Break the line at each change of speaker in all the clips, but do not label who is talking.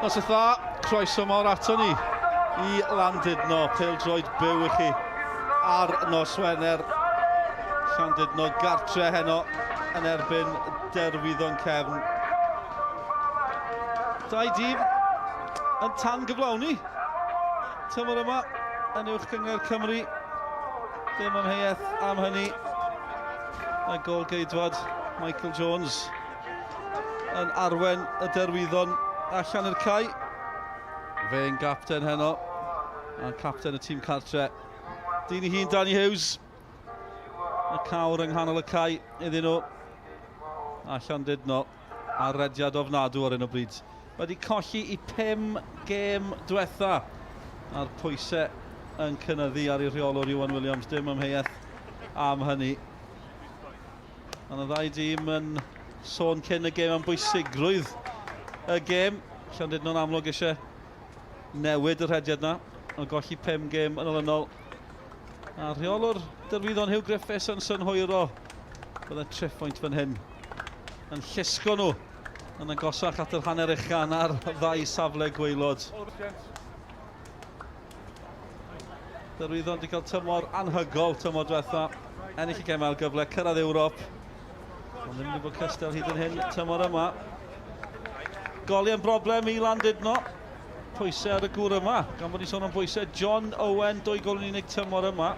Noswaith dda, croeso mawr ato ni i Landudno, pêl-droed byw i chi ar nos Wener. Llandudno gartre heno yn erbyn Derwyddon Cefn. Dau dîm yn tan gyflawni tymor yma yn Uwch Gynghrair Cymru. Dim amheuaeth am hynny. Y gôl-geidwad Michael Jones yn arwen y Derwyddon allan i'r cae. Fe'n gapten heno, a capten y tîm cartre. Dyn i hun Danny Hughes, y cawr yng nghanol y cae iddyn nhw. A Llandudno ar rediad ofnadw ar hyn o bryd. Wedi colli i 5 gêm diwetha a'r pwysau yn cynyddu ar ei rheolwr Iwan Williams, dim amheuaeth am hynny. Mae yna ddau dîm yn sôn cyn y gêm am bwysigrwydd y gêm. Llandudno'n amlwg eisiau newid y rhediad na, ond golli 5 gêm yn olynol. A rheolwr Derwyddon Hugh Griffiths yn synhwyro bydde triphwynt fan hyn yn llusgo nhw yn agosach at yr hanner uchan ar ddau safle gwaelod. Derwyddon wedi cael tymor anhygol tymor diwetha. Ennill y gem ail gyfle, cyrraedd Ewrop. Ond ddim wedi bod cystal hyd yn hyn tymor yma. Goliau'n broblem i Landudno. Pwysau ar y gŵr yma, gan bod ni'n sôn am bwysau. John Owen, 2 gol yn unig tymor yma.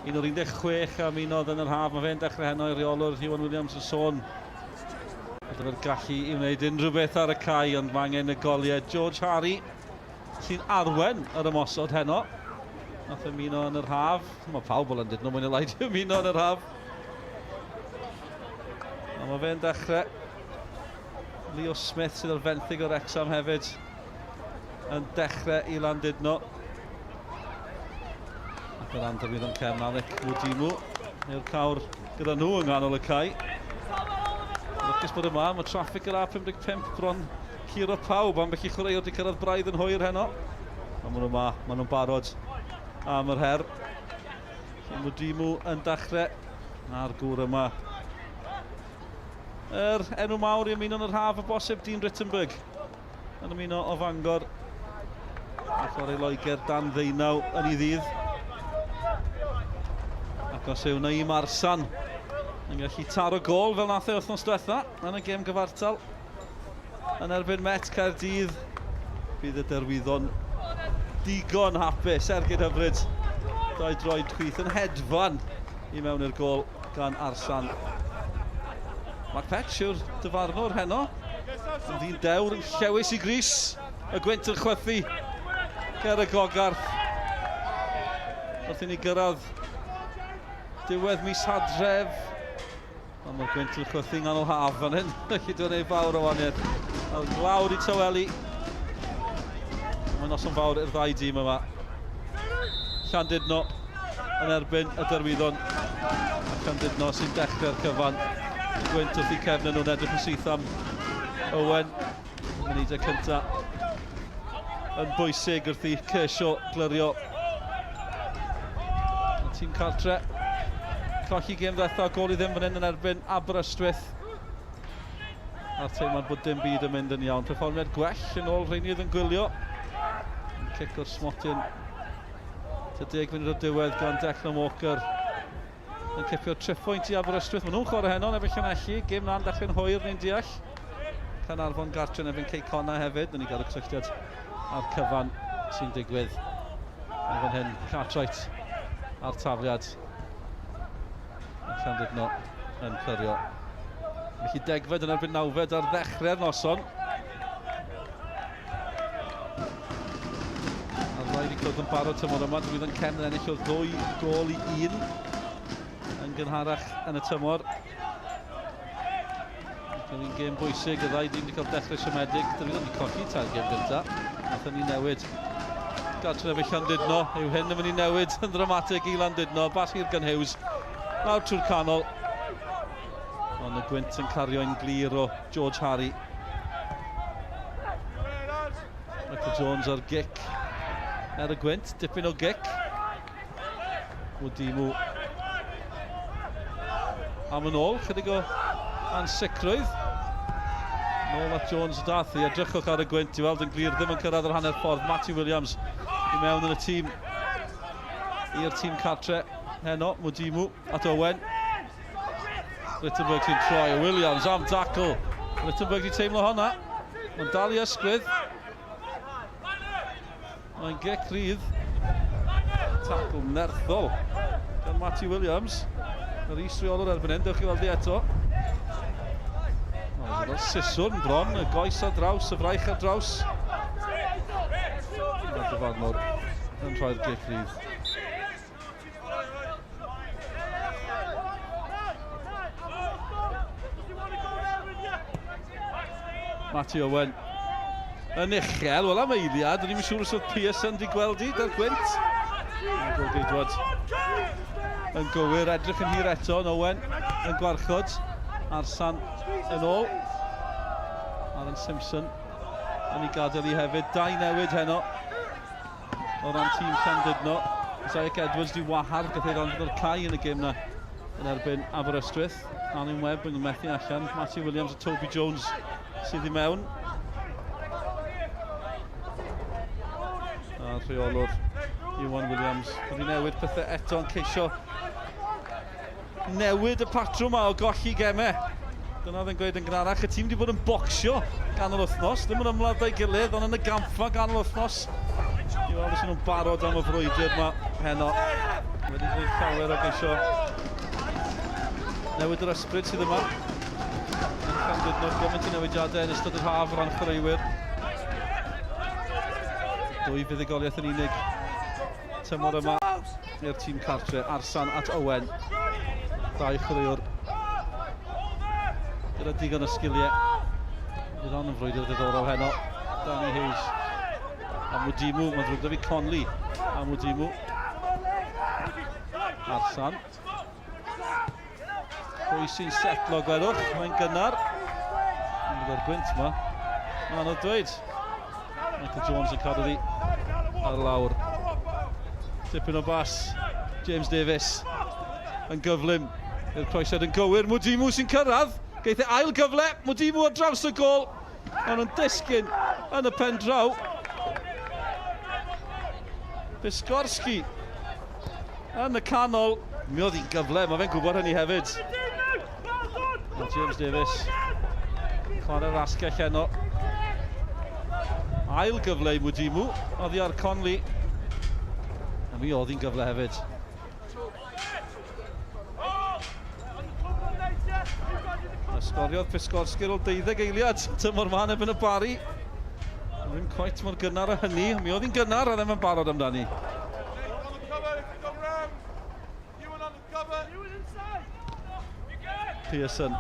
Un o'r 16 a ymunodd yn yr haf. Mae fe'n dechrau heno i reolwr Iwan Williams yn sôn. Bod efo'r gallu i wneud unrhyw beth ar y cae, ond mae angen y goliau. George Harry sy'n arwen yr ymosod heno. Nath ymuno yn yr haf. Mae pawb o Landudno mwy neu lai 'di ymuno yn yr haf. A mae fe'n dechrau. Leo Smith sydd ar fenthyg o Wrexham hefyd yn dechrau i Landudno. Ac yr Anderwydd yn cefn Alec Mudimu yw'r cawr gyda nhw yng nghanol y cae. Lwcus bod yma, mae traffic yr A55 bron curo pawb, ambell i chwaraewr wedi cyrraedd braidd yn hwyr heno. Ond maen nhw yma, maen nhw'n barod am yr her. Mudimu yn dechrau a'r gŵr yma. Yr enw mawr i ymuno yn yr haf o bosib, Dean Rittenberg yn ymuno o Fangor. A chwarae Loegr dan ddeunaw yn ei ddydd. Ac os yw Naïm Arsan yn gallu taro gol fel nath e wythnos diwetha yn y gêm gyfartal yn erbyn Met Caerdydd, bydd y Derwyddon digon hapus. Ergyd hyfryd, dau droed chwith yn hedfan i mewn i'r gol gan Arsan. Mark Petch yw'r dyfarnwr heno. Yn ddyn dewr, yn llewis i gris. Y gwynt yn chwythu ger y Gogarth. Wrth i ni gyrraedd diwedd mis Hadref. Ond mae'r gwynt yn chwythu nghanol haf fan hyn. Felly dwi'n ei fawr o waniaeth. A'r glawr i tawelu. Mae'n noson fawr i'r ddau dîm yma. Llandudno yn erbyn y Derwyddon. A Llandudno sy'n dechrau'r cyfan. Y gwynt wrth i cefn nhw'n edrych yn syth am Owen. Munudau cyntaf yn bwysig wrth i Kershaw glirio. Y tîm cartre colli gêm ddetha, gol i ddim fan hyn yn erbyn Aberystwyth. A'r teimlad bod dim byd yn mynd yn iawn. Perfformiad gwell yn ôl rheini oedd yn gwylio. Cic o'r smotyn. Ta 10 munud o diwedd gan Declan Walker yn cipio triphwynt i Aberystwyth. Maen nhw'n chwarae heno yn erbyn Llanelli. Gêm na'n dechrau'n hwyr ni'n deall. Caernarfon gartre yn erbyn Cei Connah hefyd. Nawn ni gadw cysylltiad â'r cyfan sy'n digwydd. Yn fan hyn, Cartwright a'r tafliad. A Llandudno yn clirio. Felly degfed yn erbyn nawfed ar ddechrau'r noson. A'r ddau wedi cwrdd yn barod tymor yma. Dwi yn Cefn yn ennill o ddwy gol i un yn gynharach yn y tymor. Ac yn un gêm bwysig, y ddau dîm wedi cael dechrau siomedig. Dyn ni wedi colli tair gêm gyntaf. Nathon ni newid gartref i Llandudno. Yw hyn yn mynd i newid yn ddramatig i Landudno. Bas hir gan Hughes. Lawr trwy'r canol. Ond y Y gwynt yn cario'n glir o George Harry. Michael Jones ar gic er y gwynt, dipyn o gic. Mwdimu am yn ôl, chydig o ansicrwydd. Nôl at Jones y dath i, edrychwch ar y gwynt i weld yn glir ddim yn cyrraedd yr hanner ffordd. Matty Williams i mewn yn y tîm, i'r tîm cartre heno, Mwdimu at Owen. Rittenberg sy'n troi, Williams am dacl. Rittenberg di teimlo honna. Mae'n dal i ysgwydd. Mae'n gic rydd. Tacl nerthol gan Matty Williams. Yr is-reolwr erbyn hyn, dewch i weld i eto. Fel siswrn bron, y goes ar draws, y fraich ar draws. Mae'r dyfarnwr yn rhoi'r gic rydd. Matty Owen yn uchel, wel am eiliad, o'n i'n siŵr os oedd Pearson wedi gweld i, da'r gwynt. Golgeidwad yn gywir, edrych yn hir eto, yn Owen yn gwarchod, Arsan yn ôl. Aaron Simpson yn ei gadael i hefyd, dau newid heno. O ran tîm Llandudno, Isaac Edwards di wahardd, gath ei ddangos o'r cae yn y gêm na yn erbyn Aberystwyth. Alan Webb yn methu allan, Matthew Williams a Toby Jones sydd i mewn. A rheolwr Iwan Williams wedi newid pethau eto yn ceisio newid y patrwm ma o golli gemau. Dyna oedd yn gweud yn gynharach, y tîm wedi bod yn bocsio ganol wythnos, ddim yn ymladd da'i gilydd, ond yn y gampfa ganol wythnos. I weld os nhw'n barod am y frwydr yma heno. Wedi gwneud llawer o geisio newid yr ysbryd sydd yma. Yn Llandudno, gymaint o newidiadau yn ystod yr haf o ran chwaraewyr. Dwy fuddugoliaeth yn unig tymor yma i'r tîm cartre. Arsan at Owen. Dau chwaraewr gyda digon o sgiliau. Bydd hon yn frwydr ddiddorol heno. Danny Hughes a Mudimu. Mae'n ddrwg da fi Conley a Mudimu. Arsan. Pwy sy'n setlo, gwelwch? Mae'n gynnar. Ond gyda'r gwynt yma, mae'n anodd dweud. Michael Jones yn cadw ddi ar lawr. Tipyn o bas. James Davies yn gyflym i'r croesiad yn gywir. Mwdimu sy'n cyrraedd. Geith e ail gyfle. Mwdimu ar draws y gol. Ond yn disgyn yn y pen draw. Piskorski yn y canol. Mi oedd hi'n gyfle, mae fe'n gwybod hynny hefyd. Mae James Davies chwarae'r asgell heno. Ail gyfle i Mwdimu, oddi ar Conley. A mi oedd hi'n gyfle hefyd. A sgoriodd Piskorski ar ôl 12 eiliad tymor ma'n erbyn y Bari. Ddim cweit mor gynnar â hynny. Mi oedd hi'n gynnar a ddim yn barod amdani. Pearson.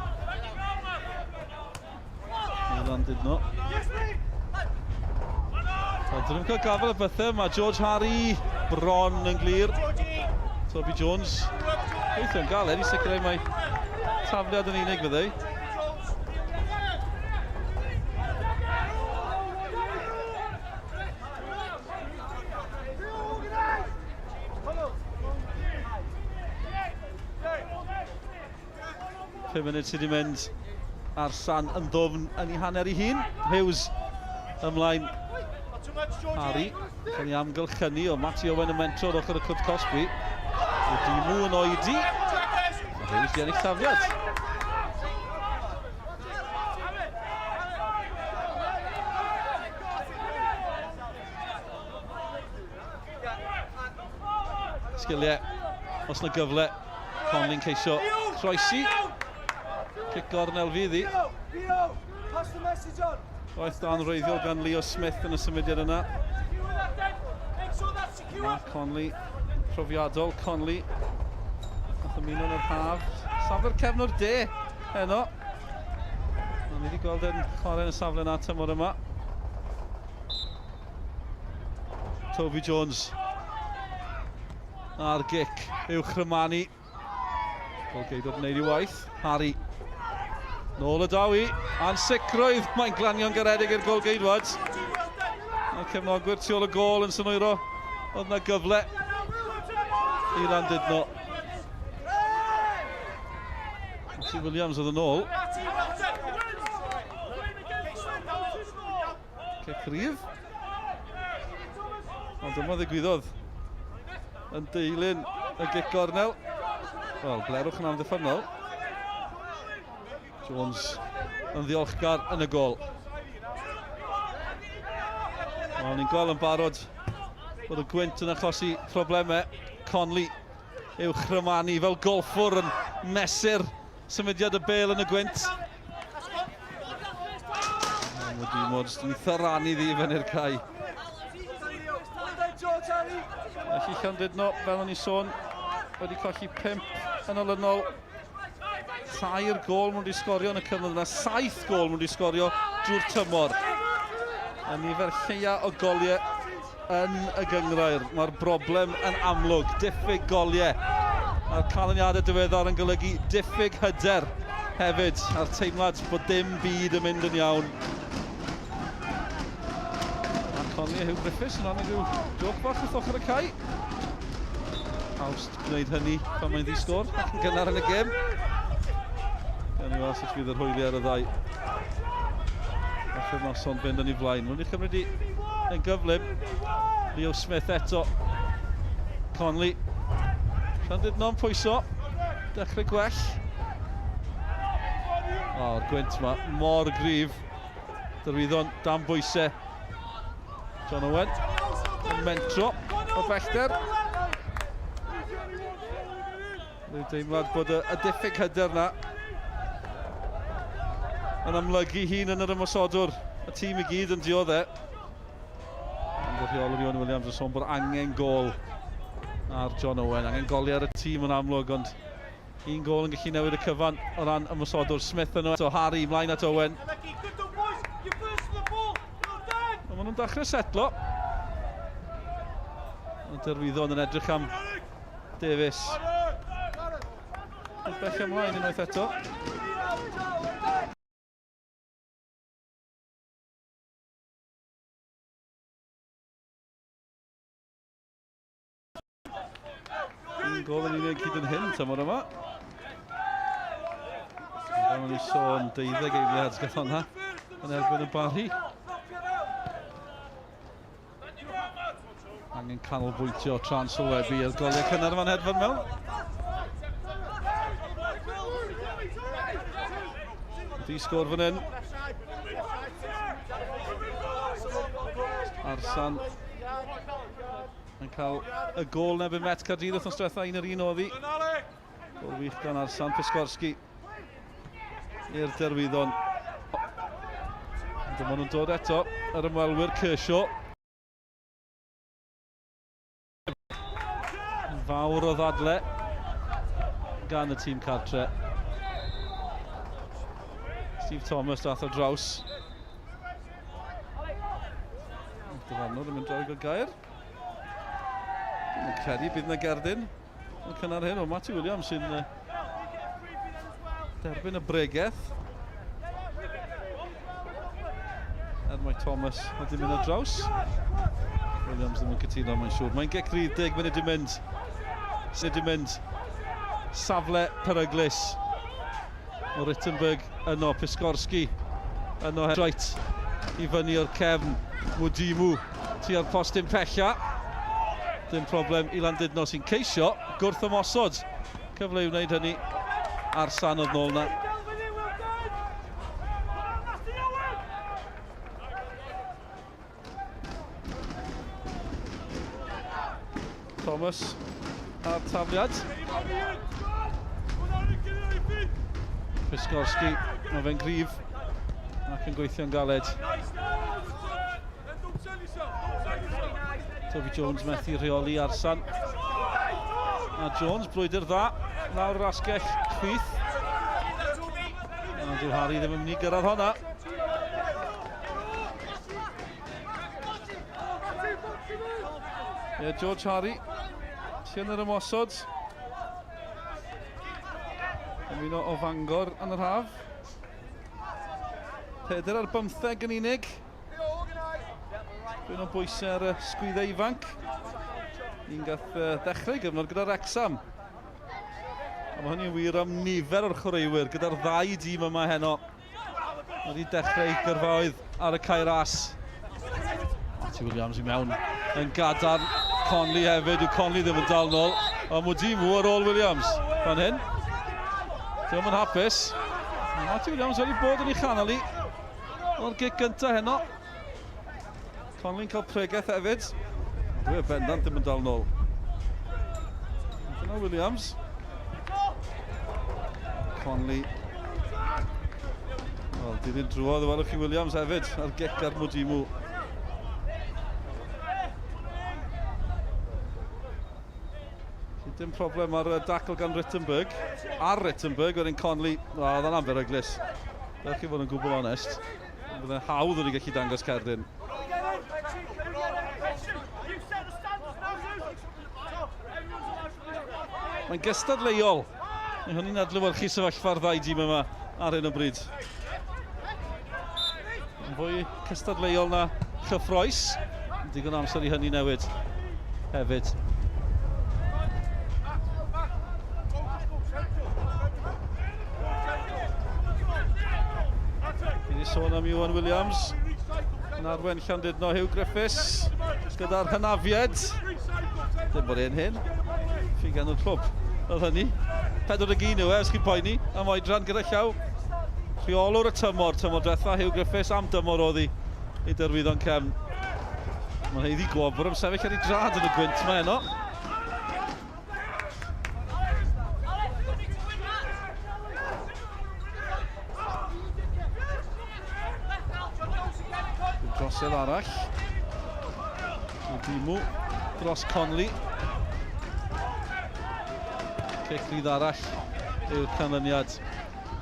Yn Landudno. Wel, dyn nhw'n cael gafael y bethau. Mae George Harry bron yn glir. Toby Jones. Gweithio'n galed i sicrhau mai tafliad yn unig fyddai. Pum munud sydd wedi mynd a'r San yn ddwfn yn ei hanner ei hun. Hughes ymlaen. Harry, cael ei amgylchynu o Matty Owen yn mentro ar ochr y cwrt cosbi. Wedi mw yn oedi. Hughes di ennill tafliad. Sgiliau, os na gyfle, Conley'n ceisio croesi. Cic gornel fydd hi. Roedd dan reiddiol gan Leo Smith yn y symudiad yna. Mark Conley, profiadol Conley. Nath ymuno yn yr haf. Safle'r cefnwr de heno. Ni wedi gweld e'n chwarae yn y safle yna tymor yma. Toby Jones a'r gic uwch Rymani. Golgeidwad yn neud ei waith. Harry. Nôl y daw i, ansicrwydd, mae'n glanio'n garedig i'r golgeidwad. Mae'r cefnogwyr tu ôl y gôl yn synwyro, oedd na gyfle i Landudno. Matty Williams oedd yn ôl. Cic rydd. Ond dyma ddigwyddodd yn deilyn y gic gornel. Wel, blerwch yn amddiffynnol. Jones yn ddiolchgar yn y gol. Wel, ni'n gweld yn barod bod y gwynt yn achosi problemau. Conley yw chrymanu fel golffwr yn mesur symudiad y bel yn y gwynt. Wedi mod yn tharanu ddi fyny'r cae. Felly Llandudno, fel o'n i sôn, wedi colli 5 yn olynol. Tair gol mwyn wedi sgorio yn y cyfnod yna, saith gol mwyn wedi sgorio drwy'r tymor. A nifer lleia o goliau yn y gynghrair. Mae'r broblem yn amlwg, diffyg goliau. Mae'r canlyniadau diweddar yn golygu diffyg hyder hefyd, a'r teimlad bod dim byd yn mynd yn iawn. Mae Conley a Hugh Griffiths yn rhannu rhyw joc bach wrth ochr y cae. Haws gwneud hynny pan mae'n ddi-sgôr ac yn gynnar yn y gêm. Gawn ni weld sut fydd yr hwyliau ar y ddau. Allu'r noson fynd yn ei flaen. Mae'n ei chymryd i yn gyflym. Leo Smith eto. Conley. Llandudno'n pwyso. Dechrau gwell. O'r gwynt yma, mor gryf. Dyrwyddon dan bwysau. John Owen yn mentro o bellter. Rwy'n deimlad bod y, y diffyg hyder na yn amlygu hun yn yr ymosodwr. Y tîm i gyd yn dioddau. Ond y rheolwr Iwan Williams yn sôn bod angen gol ar John Owen. Angen goliau ar y tîm yn amlwg, ond Un gol yn gallu newid y cyfan o ran ymosodwr. Smith yno eto, Harry mlaen at Owen. Ond maen nhw'n dechrau setlo. Ond Derwyddon yn edrych am Davies. Bell ymlaen unwaith eto. Un gol yn unig hyd yn hyn tymor yma. Fel o'n i sôn, 12 eiliad gath honna yn erbyn y Barri. Angen canolbwyntio tra'n sylwebu i'r goliau cynnar yma'n hedfan mewn. Di sgôr fan hyn. Arsan Yn cael y gôl yn erbyn Met Caerdydd wythnos diwetha, un yr un oedd hi. Gôl wych gan Arsan Piskorski i'r Derwyddon. Ond dyma nhw'n dod eto, yr ymwelwyr Kershaw. Fawr o ddadle gan y tîm cartre. Steve Thomas dath ar draws. Dyfarnwr yn mynd draw i gael gair. Dwi'n yn credu bydd yna gerdyn yn cynnar hyn. O, Matty Williams sy'n derbyn y bregeth. Er mae Thomas wedi mynd ar draws. Williams ddim yn cytuno, mae'n siŵr. Mae'n gic rydd, 10 munud i mynd. Sut i mynd. Safle peryglus. O Rittenberg yno, Piskorski yno reit i fyny o'r cefn. Mwdimu tua'r postyn pella. Dim problem i Landudno sy'n ceisio gwrth ymosod. Cyfle i wneud hynny. Arsan oedd nôl na. Thomas a'r tafliad. Piskorski, mae fe'n gryf ac yn gweithio'n galed. Toby Jones methu rheoli Arsan. A Jones, brwydr dda, lawr yr asgell chwith. A dyw Harry ddim yn mynd i gyrraedd honna. Ie, yeah, George Harry, sy'n yr ymosod. Ymuno o Fangor yn yr haf. Peder ar bymtheg yn unig. Dwi'n o bwysau ar y sgwyddau ifanc. Un gath ddechrau gyfnod gyda Wrexham. A mae hynny'n wir am nifer o'r chwaraewyr gyda'r ddau dîm yma heno. Wedi dechrau gyrfaoedd ar y cae ras. Matty Williams i mewn yn gadarn. Conley hefyd, yw Conley ddim yn dal nôl. Ond Mwdimu ar ôl Williams fan hyn. Ddim yn hapus. Matty Williams wedi bod yn ei chanol i o'r gic gyntaf heno. Conley'n cael pregeth hefyd. Dwi e bendant ddim yn dal nôl. Dyna Williams. Conley. Wel, dilyn drwodd, welwch chi Williams hefyd ar gic ar Mwdimu. Dim problem ar y dacl gan Rittenberg. Ar Rittenberg, wedyn Conley. O, oedd hwnna'n beryglus. Dewch chi fod yn gwbl onest. Byddai'n hawdd wedi gallu dangos cerdyn. Mae'n gystadleuol. Mae hynny'n adlewyrchu sefyllfa'r ddau dîm yma ar hyn o bryd. Yn fwy cystadleuol na chyffroes. Digon o amser i hynny newid hefyd. Fi wedi sôn am Iwan Williams yn arwen Llandudno Hugh Griffiths gyda'r hynafied. Dim bod e'n hyn. Fi gan o'r clwb. Oedd hynny. 41 yw e, os chi'n poeni am oedran gyda llaw. Rheolwr y tymor, tymor diwetha, Hugh Griffiths, am dymor oedd hi i derwyddo'n cefn. Mae'n heiddi gwobr am sefyll ar ei drad yn y gwynt yma heno. Drosedd arall. Dimu dros Conley. Cic rydd arall yw'r canlyniad.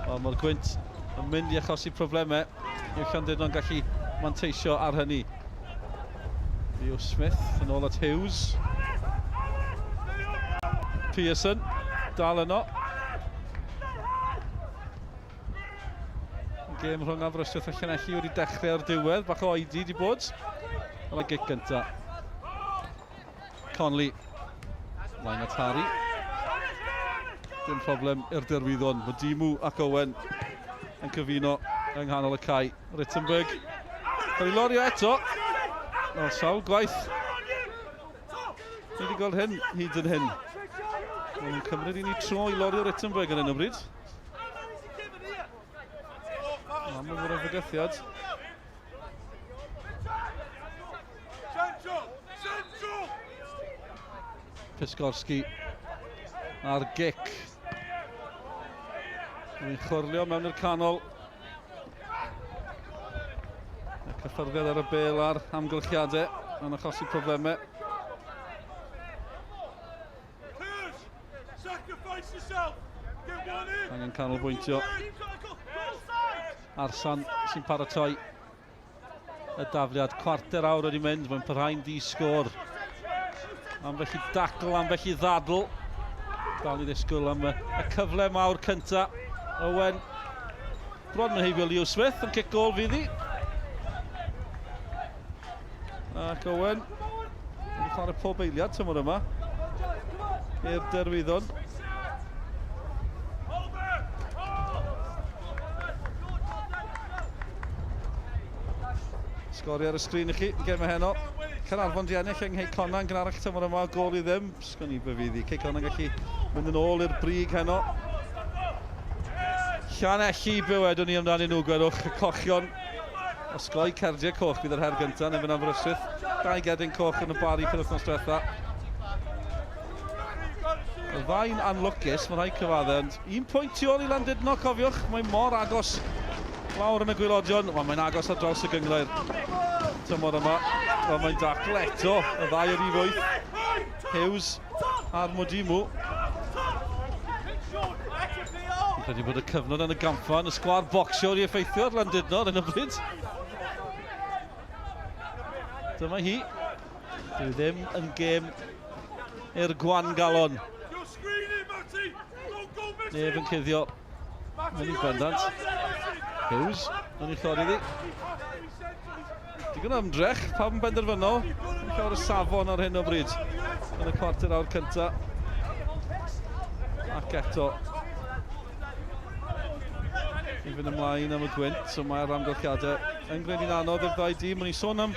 Wel, mae'r gwynt yn mynd i achosi problemau. Yw Llandudno'n gallu manteisio ar hynny. Leo Smith yn ôl at Hughes. Pearson, dal yno. Gêm rhwng Aberystwyth a Llanelli wedi dechrau o'r diwedd, bach o oedi wedi bod. Ond y gic gynta. Conley, Lain at Harry. Dim problem i'r derwyddon. Mae Dimu ac Owen yn cyfuno yng nghanol y cae. Rittenberg. Cael ei lorio eto. O, sawl gwaith. Ni wedi gweld hyn hyd yn hyn. Maen nhw'n cymryd i ni tro i lorio Rittenberg ar hyn o bryd. Am y fod o fygythiad. Piskorski a'r gic. Mae'n chwyrlio mewn i'r canol. Y cyffyrddiad ar y bel a'r amgylchiadau yn achosi problemau. Angen canolbwyntio. Arsan sy'n paratoi y dafliad. Cwarter awr wedi mynd, mae'n parhau'n di sgôr. Ambell i dacl, ambell i ddadl. Dal i ddisgwyl am y, y cyfle mawr cynta. Owen bron yn heibio Leo Smith yn cic gol fydd hi. Ac Owen yn chwarae pob eiliad tymor yma i'r derwyddon. Sgori ar y sgrin i chi, gem heno. Caernarfon di ennill yng Nghei Connah yn gynharach tymor yma, gol i ddim. Sgwn i be fydd i. Cei Connah yn gallu mynd yn ôl i'r brig heno. Llanelli, be wedwn ni amdanyn nhw, gwelwch, y cochion. Osgoi cardiau coch bydd yr her gyntaf yn erbyn Aberystwyth. Dau gerdyn coch yn y Bari penwythnos diwetha. Y ddau'n anlwcus, mae'n rhaid cyfadde, ond un pwynt tu ôl i Landudno, cofiwch, mae mor agos lawr yn y gwylodion. Wel, mae'n agos ar draws y gyngrair tymor yma. Wel, mae'n dacl eto, y ddau o'r rif wyth. Hughes a'r Modimu. Fi'n credu bod y cyfnod yn y gampfa yn y sgwâr bocsio wedi effeithio ar Landudno ar hyn o bryd. Dyma hi. Dwi ddim yn gêm i'r gwan galon. Neb yn cuddio. Hynny'n bendant. Hughes. Yn ei llori iddi. Digon o ymdrech, pawb yn benderfynol. Yn llawer o safon ar hyn o bryd yn y cwarter awr cyntaf. Ac eto, i fynd ymlaen am y gwynt, so mae'r amgylchiadau yn gwneud hi'n anodd i'r ddau dîm. Mae'n sôn am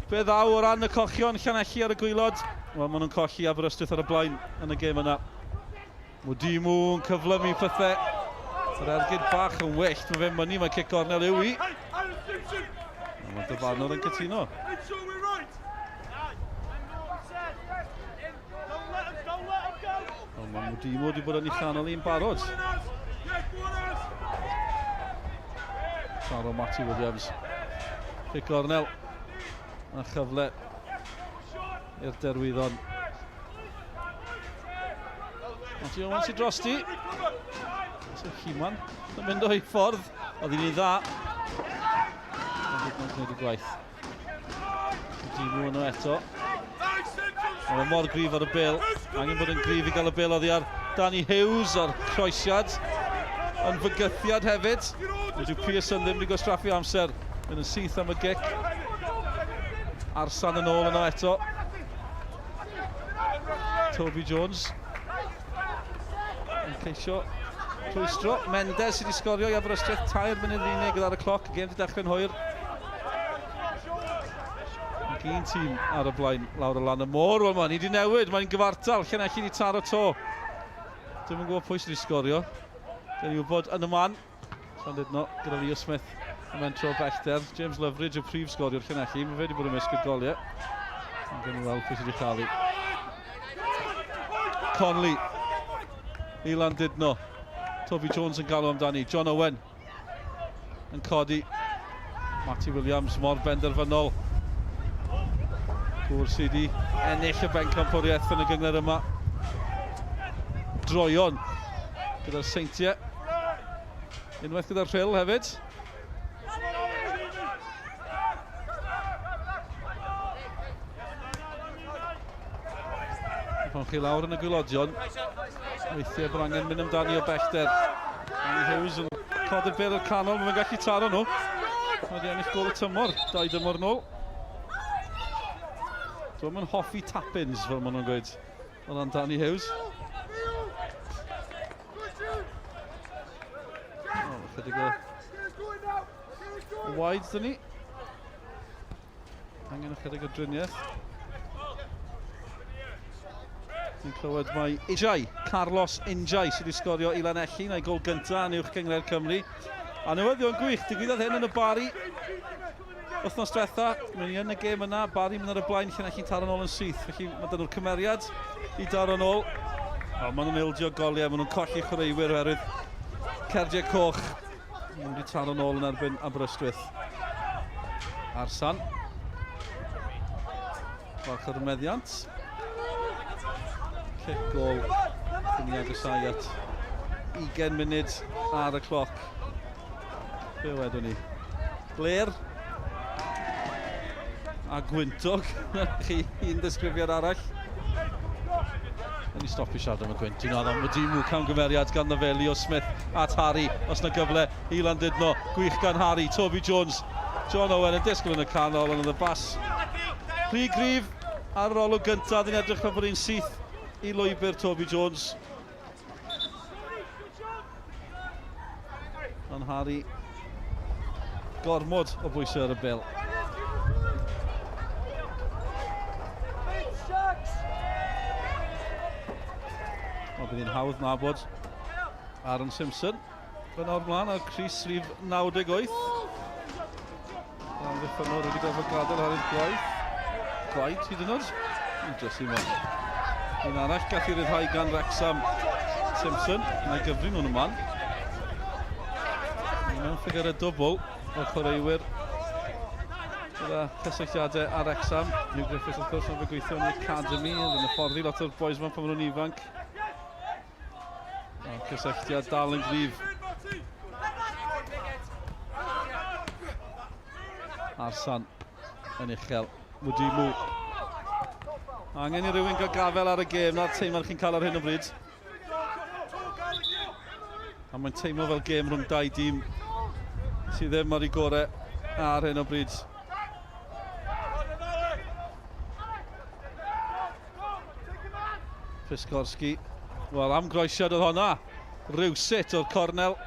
be ddaw o ran y cochion, Llanelli ar y gwaelod. Wel, maen nhw'n colli Aberystwyth ar y blaen yn y gêm yna. Mudimu yn cyflymu pethau. Yr ergyd bach yn wyllt, mae fe'n mynnu mae cic gornel yw i. A mae dyfarnwr yn cytuno. Ond mae Mudimu wedi bod yn ei chanol i'n barod. Taro Matty Williams. Cic gornel. A chyfle i'r Derwyddon. Matty Owen sy'n drosti. So Human yn mynd o'i ffordd. Oedd hi'n dda. Ond mae'n gwneud y gwaith. Dimu yno eto. Mae mor gryf ar y bel. Angen bod yn gryf i gael y bel oddi ar Danny Hughes a'r croesiad. Yn fygythiad hefyd. Dyw Pearson ddim wedi gwastraffu amser. Mynd yn syth am y gic. Arsan yn ôl yno eto. Toby Jones yn ceisio rhwystro. Mendes sydd wedi sgorio i Aberystwyth 3 munud yn unig ar y cloc. Y gêm wedi dechrau'n hwyr. Ac un tîm ar y blaen lawr o lan y môr. Wel, mae ni wedi newid. Mae'n gyfartal. Llanelli wedi taro to. Dwi'm yn gwybod pwy sydd wedi sgorio. Dyn ni wybod yn y man. Llandudno gyda Leo Smith yn mentro o bellter. James Loveridge y prif sgoriwr Llanelli. Mae fe wedi bod ymysg y goliau. Ond gen i weld pwy sydd wedi chael ei. Conley i Landudno. Toby Jones yn galw amdani. John Owen yn codi. Matty Williams mor benderfynol. Gŵr sydd wedi ennill y bencampwriaeth yn y gyngor yma. Droion gyda'r Seintiau. Unwaith gyda'r Rhyl hefyd. Pan chi lawr yn y gwylodion, weithiau bod angen mynd amdani o bellter. Andy Hughes yn codi'r bel i'r canol, mae'n gallu taro nhw. Mae wedi ennill gol y tymor, dau dymor nôl. Dwi'n yn hoffi tap-ins, fel maen nhw'n gweud, o ran Danny Hughes. O, chydig o waed dyn ni. Angen ychydig o driniaeth. Ni'n clywed mai Injai, Carlos Injai sydd wedi sgorio i Lanelli, na'i gol gyntaf yn Uwch Gynghrair Cymru. A newyddion gwych, digwyddodd hyn yn y Bari wythnos diwetha, mae'n i yn y gêm yna, Bari mynd ar y blaen, Llanelli'n taro nôl yn syth, felly mae dyn nhw'r cymeriad i daro nôl. O, maen nhw'n ildio goliau, maen nhw'n colli chwaraewyr oherwydd cerdiau coch. Maen nhw wedi taro nôl yn erbyn Aberystwyth. Arsan. Falch o'r meddiant. Cic gol. Cyn i agosau at 20 munud ar y cloc. Be wedwn ni? Blair. A gwyntog. Chi un ddisgrifiad arall. Yn i stopio siarad am y gwynt. Dwi'n addo, mae Dimu camgymeriad gan fe Leo Smith at Harry. Os na gyfle i Landudno. Gwych gan Harry. Toby Jones. John Owen yn disgwyl yn y canol, ond oedd y bas rhy gryf ar yr olwg gyntaf. Dyn edrych fel bod hi'n syth i lwybr Toby Jones. Ond Harry gormod o bwysau ar y bel. O, bydd hi'n hawdd nabod Aaron Simpson. Yn o'r mlaen ar Cris rhif 98. Amddiffynnwr wedi gorfod gadael ar ei gwaith. Gwaith hyd yn oed. Jesse Moore. Un arall gath i ryddhau gan Wrexham Simpson. Mae gyfri nhw'n yma. Mewn ffigur y dwbl o chwaraewyr gyda cysylltiadau ar Wrexham. Hugh Griffiths wrth gwrs yn fe gweithio yn y academy, yn y fforddi lot o'r boys yma pan maen nhw'n ifanc. Mae'r cysylltiad dal yn gryf. Arsan yn uchel. Mwdimu. Angen i rywun gael gafel ar y gêm, na'r teimlad chi'n cael ar hyn o bryd. A mae'n teimlo fel gêm rhwng dau dîm sydd ddim ar ei gorau ar hyn o bryd. Piskorski. Wel, am groesiad oedd honna. Rywsut o'r cornel.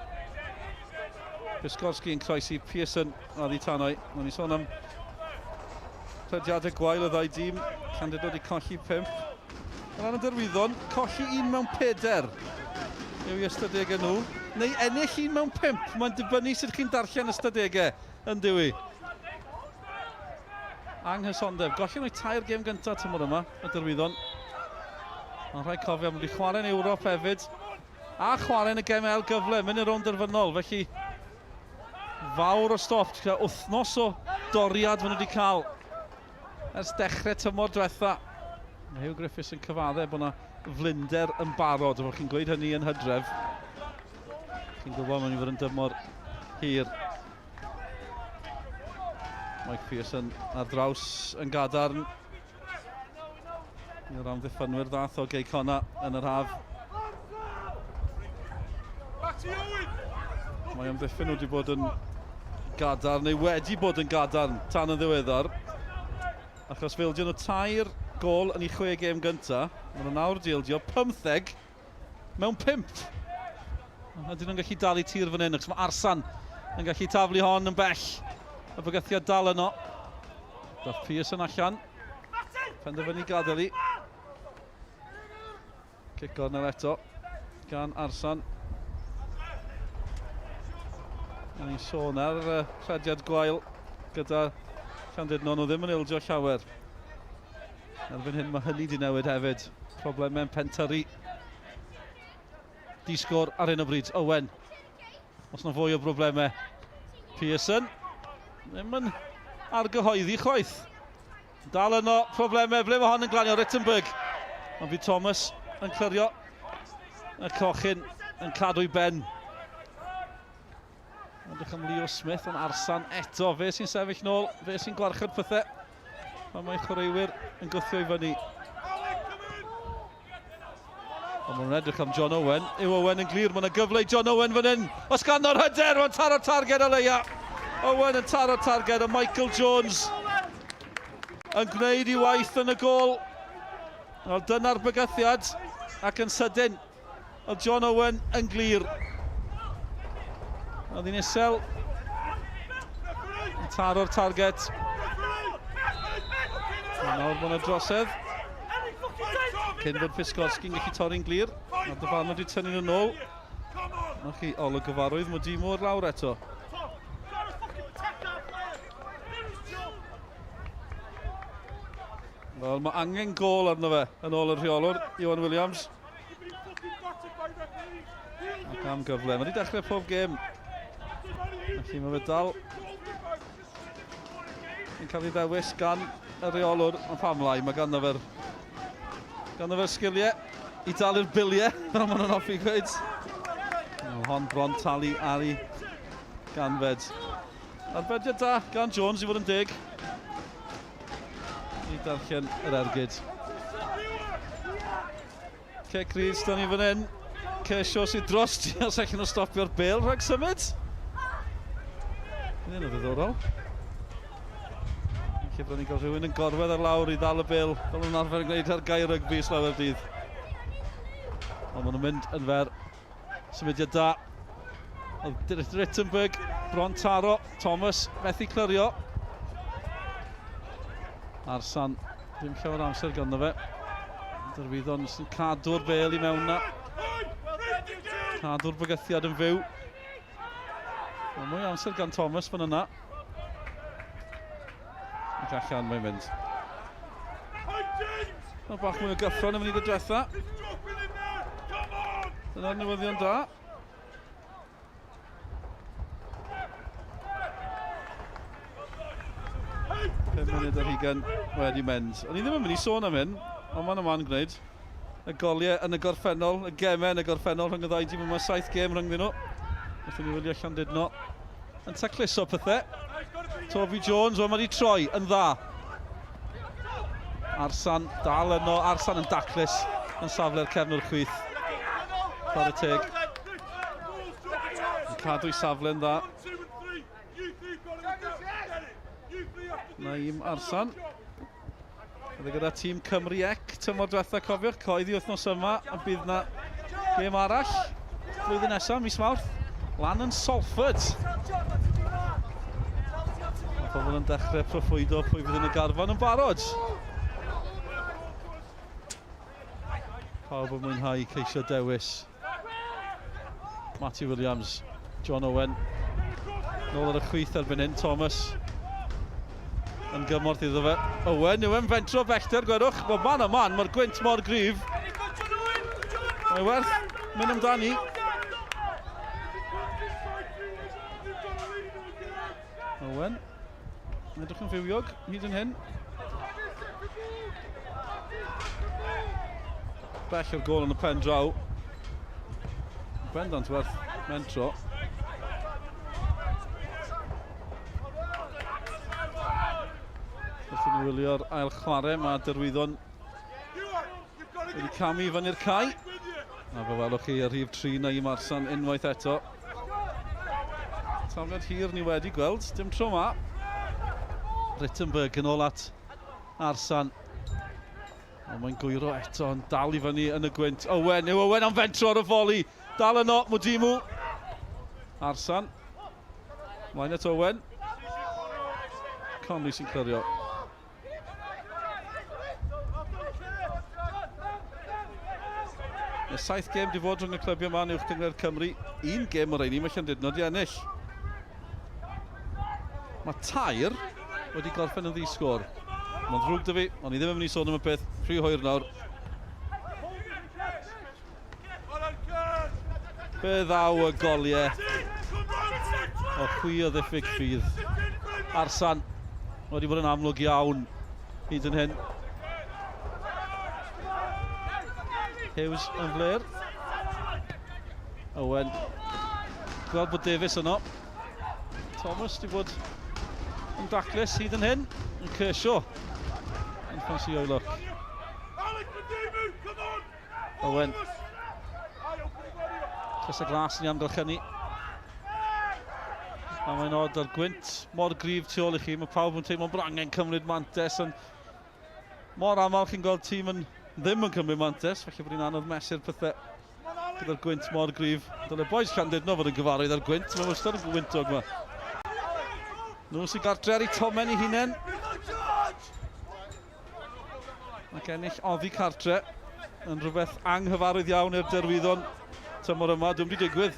Piskorski yn croesi Pearson oddi tanoi. Mae'n i sôn am rhediadau gwael y ddau dîm. Llandudno wedi colli 5. Yn ran y Derwyddon, colli un mewn peder yw i ystadegau nhw. Neu ennill un mewn pump. Mae'n dibynnu sut chi'n darllen ystadegau, yn dyw i. Anghysondeb. Golli nhw tair gêm gyntaf tymor yma, y Derwyddon. Mae'n rhaid cofio, maen nhw wedi chwarae yn Ewrop hefyd. A chwarae yn y gem ail gyfle, mynd i'r rownd derfynol. Felly, fawr o stop. Wythnos o doriad maen nhw wedi cael ers dechrau tymor diwetha. Mae Hugh Griffiths yn cyfadde bod yna flinder yn barod. Efo chi'n gweud hynny yn hydref, chi'n gwybod mae'n i fod yn dymor hir. Mike Pearson ar draws yn gadarn. Yr amddiffynwyr ddath o Gei Conna yn yr haf. Mae amddiffyn wedi bod yn gadarn, neu wedi bod yn gadarn tan yn ddiweddar. Achos fe ildion nhw tair gol yn eu chwe gêm gyntaf. Maen nhw nawr wedi ildio 15 mewn 5. Ydyn nhw'n gallu dal i tir fan hyn, achos mae Arsan yn gallu taflu hon yn bell. Y bygythiad dal yno. Dath Pearson allan. Penderfynu gadael i. Cic gornel eto gan Arsan. A ni'n sôn ar uh, rhediad gwael gyda Llandudno, nhw ddim yn ildio llawer. Erbyn hyn mae hynny wedi newid hefyd. Problemau'n pentyrru. Di-sgôr ar hyn o bryd. Owen. Os na fwy o broblemau. Pearson. Ddim yn argyhoeddi chwaith. Dal yno, problemau. Ble mae hon yn glanio? Rittenberg. Ond fydd Thomas yn clirio y cochyn yn cadw'i ben. Edrych am Leo Smith, ond Arsan eto. Fe sy'n sefyll nôl, fe sy'n gwarchod pethau. Pan mae chwaraewyr yn gwthio i fyny. Ond maen nhw'n edrych am John Owen. Yw Owen yn glir, mae yna gyfle i John Owen fan hyn. Os ganddo'r hyder, mae'n taro targed o leia. Owen yn taro targed, a Michael Jones yn gwneud i waith yn y gol. Wel, dyna'r bygythiad, ac yn sydyn, oedd John Owen yn glir. Oedd hi'n isel, yn taro'r target. Nawr bod yna drosedd. Cyn bod Piskorski'n gallu torri'n glir. Mae'r dyfarnwr wedi tynnu nhw'n ôl. Na chi, olwg gyfarwydd, mae Dimwr lawr eto. Wel, mae angen gol arno fe, yn ôl y rheolwr, Iwan Williams. Ac am gyfle. Mae wedi dechrau pob gêm. Felly mae fe dal yn cael ei ddewis gan y rheolwr. Ond pam lai, mae ganddo fe'r ganddo fe'r sgiliau i dalu'r biliau, fel maen nhw'n hoffi gweud. Wel, hon bron talu ar ei ganfed. Arbediad da gan Jones i fod yn deg. I darllen yr ergyd. Cic rydd, da ni fan hyn. Ceisio sydd dros ti os allan nhw stopio'r bel rhag symud. Hyn yn ddiddorol. Lle byddwn ni'n cael rhywun yn gorwedd ar lawr i ddal y bel, fel nhw'n arfer yn gwneud ar gair rygbi slawer dydd. Ond maen nhw'n mynd yn fer. Symudiad da. Oedd Rittenberg bron taro. Thomas methu clirio. Arsan, ddim llawer o amser ganddo fe. Derwyddon sy'n cadw'r bel i mewn na. Cadw'r bygythiad yn fyw. Mae mwy o amser gan Thomas fan yna. Ac allan mae'n mynd. Mae bach mwy o gyffro yn y munud y diwetha. Dyna'r newyddion da. Pum munud ar hugain wedi mynd. O'n i ddim yn mynd i sôn am hyn, ond mae'n yma'n gwneud. Y goliau yn y gorffennol, y gemau yn y gorffennol rhwng y ddau dîm yma, saith gêm rhyngddyn nhw. Wrth i ni wylio Llandudno yn tacluso pethau. Toby Jones, wel mae wedi troi yn dda. Arsan dal yno, Arsan yn daclus yn safle'r cefnwr chwith. Chwarae teg. Yn cadw'i safle'n dda. Naim Arsan. Oedd e gyda tîm Cymru ec tymor diwetha, cofiwch, coeddi wythnos yma, a bydd na gêm arall flwyddyn nesaf, mis Mawrth, lan yn Salford. Mae pobl yn dechrau proffwydo pwy fydd yn y garfan yn barod. Pawb yn mwynhau ceisio dewis. Matty Williams, John Owen. Nôl ar y chwith erbyn hyn, Thomas yn gymorth iddo fe. Owen, yw e'n fentro bellter, gwedwch. Wel, man a man, mae'r gwynt mor gryf. Mae werth mynd amdani. Owen, yn edrych yn fywiog hyd yn hyn. Bell o'r gol yn y pen draw. Bendant werth mentro. Wrth i ni wylio'r ail chwarae, mae Derwyddon wedi camu i fyny'r cae. A fe welwch chi y rhif 3 na i Marsan unwaith eto. Tafliad hir ni wedi gweld, dim tro ma. Rittenberg yn ôl at Arsan. Ond mae'n gwyro eto, yn dal i fyny yn y gwynt. Owen, yw Owen am fentro ar y foli. Dal yno, Mwdimu. Arsan. Mlaen at Owen. Conley sy'n clirio. Y saith gêm di fod rhwng y clybiau yma yn Uwch Gynghrair Cymru. Un gêm o'r rheini mae Llandudno di ennill. Mae tair wedi gorffen yn ddi-sgôr. Mae'n ddrwg dy fi, ond i ddim yn mynd i sôn am y peth rhy hwyr nawr. Fe ddaw y goliau o chwi o ddiffyg ffydd. Arsan wedi bod yn amlwg iawn hyd yn hyn. Hughes yn fler. Owen. Gweld bod Davies yno. Thomas wedi bod yn daclus hyd yn hyn. Yn Kershaw. Yn ffansi o'i lwc. Owen. Crysau glas yn ei amgylchynu. A mae'n od ar gwynt mor gryf tu ôl i chi. Mae pawb yn teimlo'n bod angen cymryd mantes. Ond mor aml chi'n gweld tîm yn ddim yn cymryd mantes. Felly bod hi'n anodd mesur pethau gyda'r gwynt mor gryf. Dyle boys Llandudno fod yn gyfarwydd ar gwynt. Mae wastad yn gwyntog yma. Nhw sy'n gartre ar eu tomen eu hunain. Ac ennill oddi cartre yn rhywbeth anghyfarwydd iawn i'r Derwyddon tymor yma. Dwi'n wedi digwydd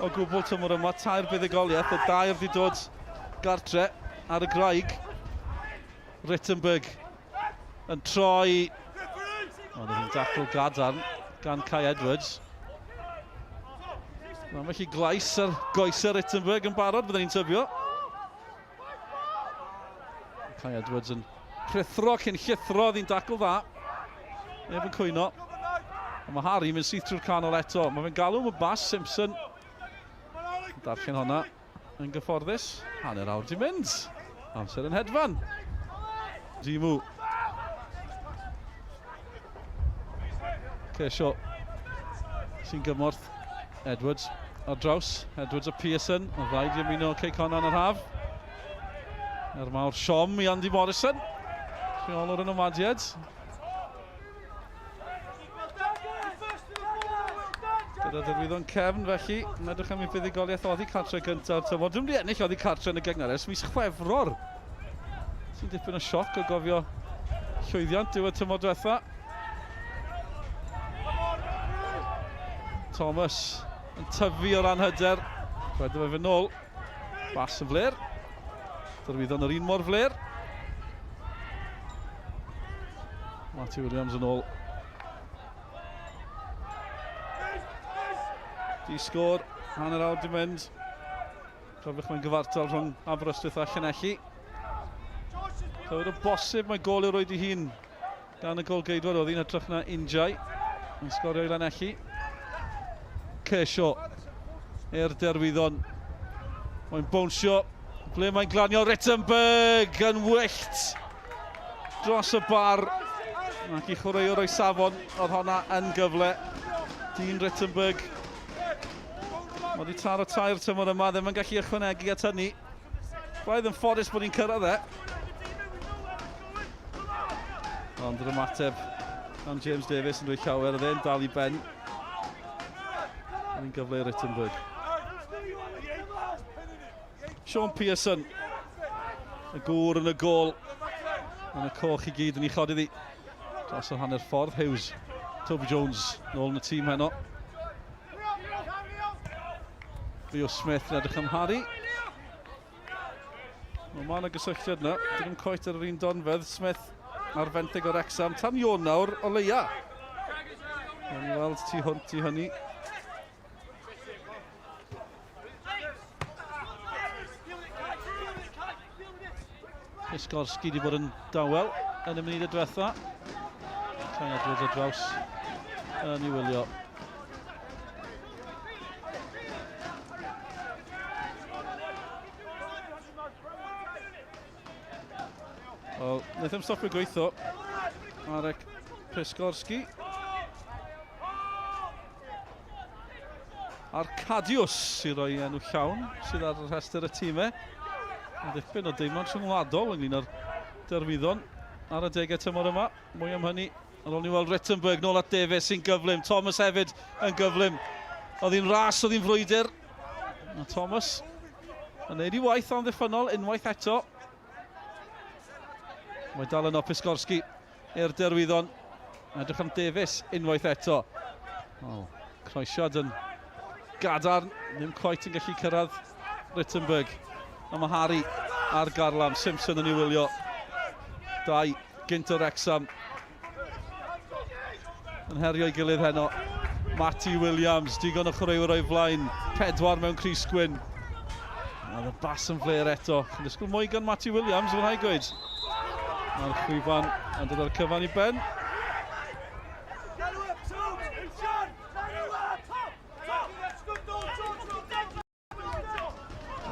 o gwbl tymor yma. Tair buddugoliaeth, y dair wedi dod gartre ar y graig. Rittenberg yn troi. Ond oedd hi'n dacl gadarn gan Kai Edwards. Mae'n felly glais ar goesau Rittenberg yn barod, byddwn ni'n tybio. Kai Edwards yn rhuthro cyn llithro, ddi'n dacl dda. Neb yn cwyno. Ond mae Harry mynd syth trwy'r canol eto. Mae fe'n galw am y bas, Simpson. Darllen honna yn gyfforddus. Hanner awr di mynd. Amser yn hedfan. Dimu. Ceisio sy'n gymorth Edwards ar draws. Edwards a Pearson. Mae ddau di ymuno Cei Connah yn yr haf. Er mawr siom i Andy Morrison. Rheolwr yn ymwadiad. Gyda Derwyddon cefn felly, yn edrych am ei fuddugoliaeth oddi cartre gyntaf tymor. Dwi'n wedi ennill oddi cartre yn y gynghrair ers mis Chwefror. Sy'n dipyn o sioc o gofio llwyddiant diwedd tymor diwetha. Thomas yn tyfu o ran hyder. Rhaid fe fynd nôl. Bas yn fler. Derwyddon yr un mor fler. Matty Williams yn ôl. Di sgôr, hanner awr di mynd. Cofiwch mae'n gyfartal rhwng Aberystwyth a Llanelli. Clywed o bosib mae gol i'w roed i hun gan y golgeidwad oedd hi'n hytrach na Injai yn sgorio i Lanelli. Kershaw i'r Derwyddon. Mae'n bownsio. Ble mae'n glanio Rittenberg yn wyllt dros y bar. Ac i chwaraewr o'i safon, oedd honna yn gyfle. Dean Rittenberg. Mae wedi taro tair tymor yma, ddim yn gallu ychwanegu at hynny. Braidd yn ffodus bod ni'n cyrraedd e. Ond yr ymateb gan James Davies yn dweud llawer, oedd e'n dal i ben. Yn gyfle i Rittenberg. Sean Pearson, y gŵr yn y gôl. Yn y coch i gyd yn ei chodi ddi. Dros yr hanner ffordd, Hughes. Toby Jones nôl yn y tîm heno. Leo Smith yn edrych am Harry. Wel, mae yna gysylltiad yna. Dyn nhw'n coet ar yr un donfedd. Smith ar fenthyg o'r Wrexham tan Ionawr o leia. Gawn ni weld tu hwnt i hynny. Piskorski wedi bod yn dawel yn y munud y diwetha. Kai Edwards ar draws yn ei wylio. Wel, wnaeth e'n stopio gweithio. Marek Piskorski. Arkadiusz i roi enw llawn sydd ar y rhestr y tîmau. Mae ddipyn o deimlad rhyngwladol ynglyn â'r derwyddon ar y degau tymor yma. Mwy am hynny ar ôl ni weld Rittenberg nôl at Davies sy'n gyflym. Thomas hefyd yn gyflym. Oedd hi'n ras, oedd hi'n frwydr. Mae Thomas yn neud i waith amddiffynnol unwaith eto. Mae dal yno Piskorski i'r derwyddon. Edrych am Davies unwaith eto. Oh, croesiad yn gadarn, ddim cweit yn gallu cyrraedd Rittenberg. A mae Harry ar garlam, Simpson yn ei wylio. Dau gynt o Wrexham yn herio'i gilydd heno. Matty Williams, digon o chwaraewyr o'i flaen, pedwar mewn crys gwyn. Mae y bas yn fler eto. Chi'n disgwyl mwy gan Matty Williams, mae'n rhaid gweud. Mae'r chwifan yn dod â'r cyfan i ben.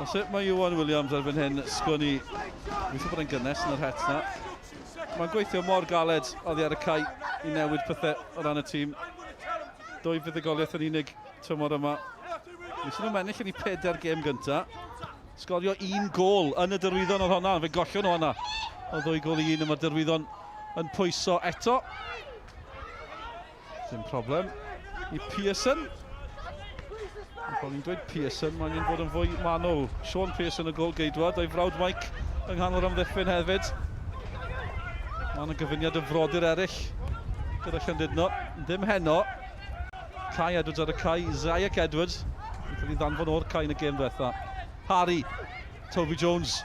A sut mae Iwan Williams erbyn hyn, sgwn i. Gobeithio bod e'n gynnes yn yr het na. Mae'n gweithio mor galed oddi ar y cae i newid pethau o ran y tîm. Dwy fuddugoliaeth yn unig tymor yma. Nes nhw'n ennill yn eu pedair gêm gynta. Sgorio un gôl yn y derwyddon oedd honna, fe gollon nhw honna. O ddwy gôl i un, y mae'r derwyddon yn pwyso eto. Dim problem i Pearson. Ac o'n i'n dweud Pearson, mae'n angen bod yn fwy manwl. Sean Pearson y gol geidwad, a'i frawd Mike yng nghanol yr amddiffyn hefyd. Mae yna gyfuniad o frodyr eraill gyda Llandudno. Ddim heno. Kai Edwards ar y cae, Zayek Edwards yn cael ei ddanfon o'r cae yn y gêm ddiwetha. Harry, Toby Jones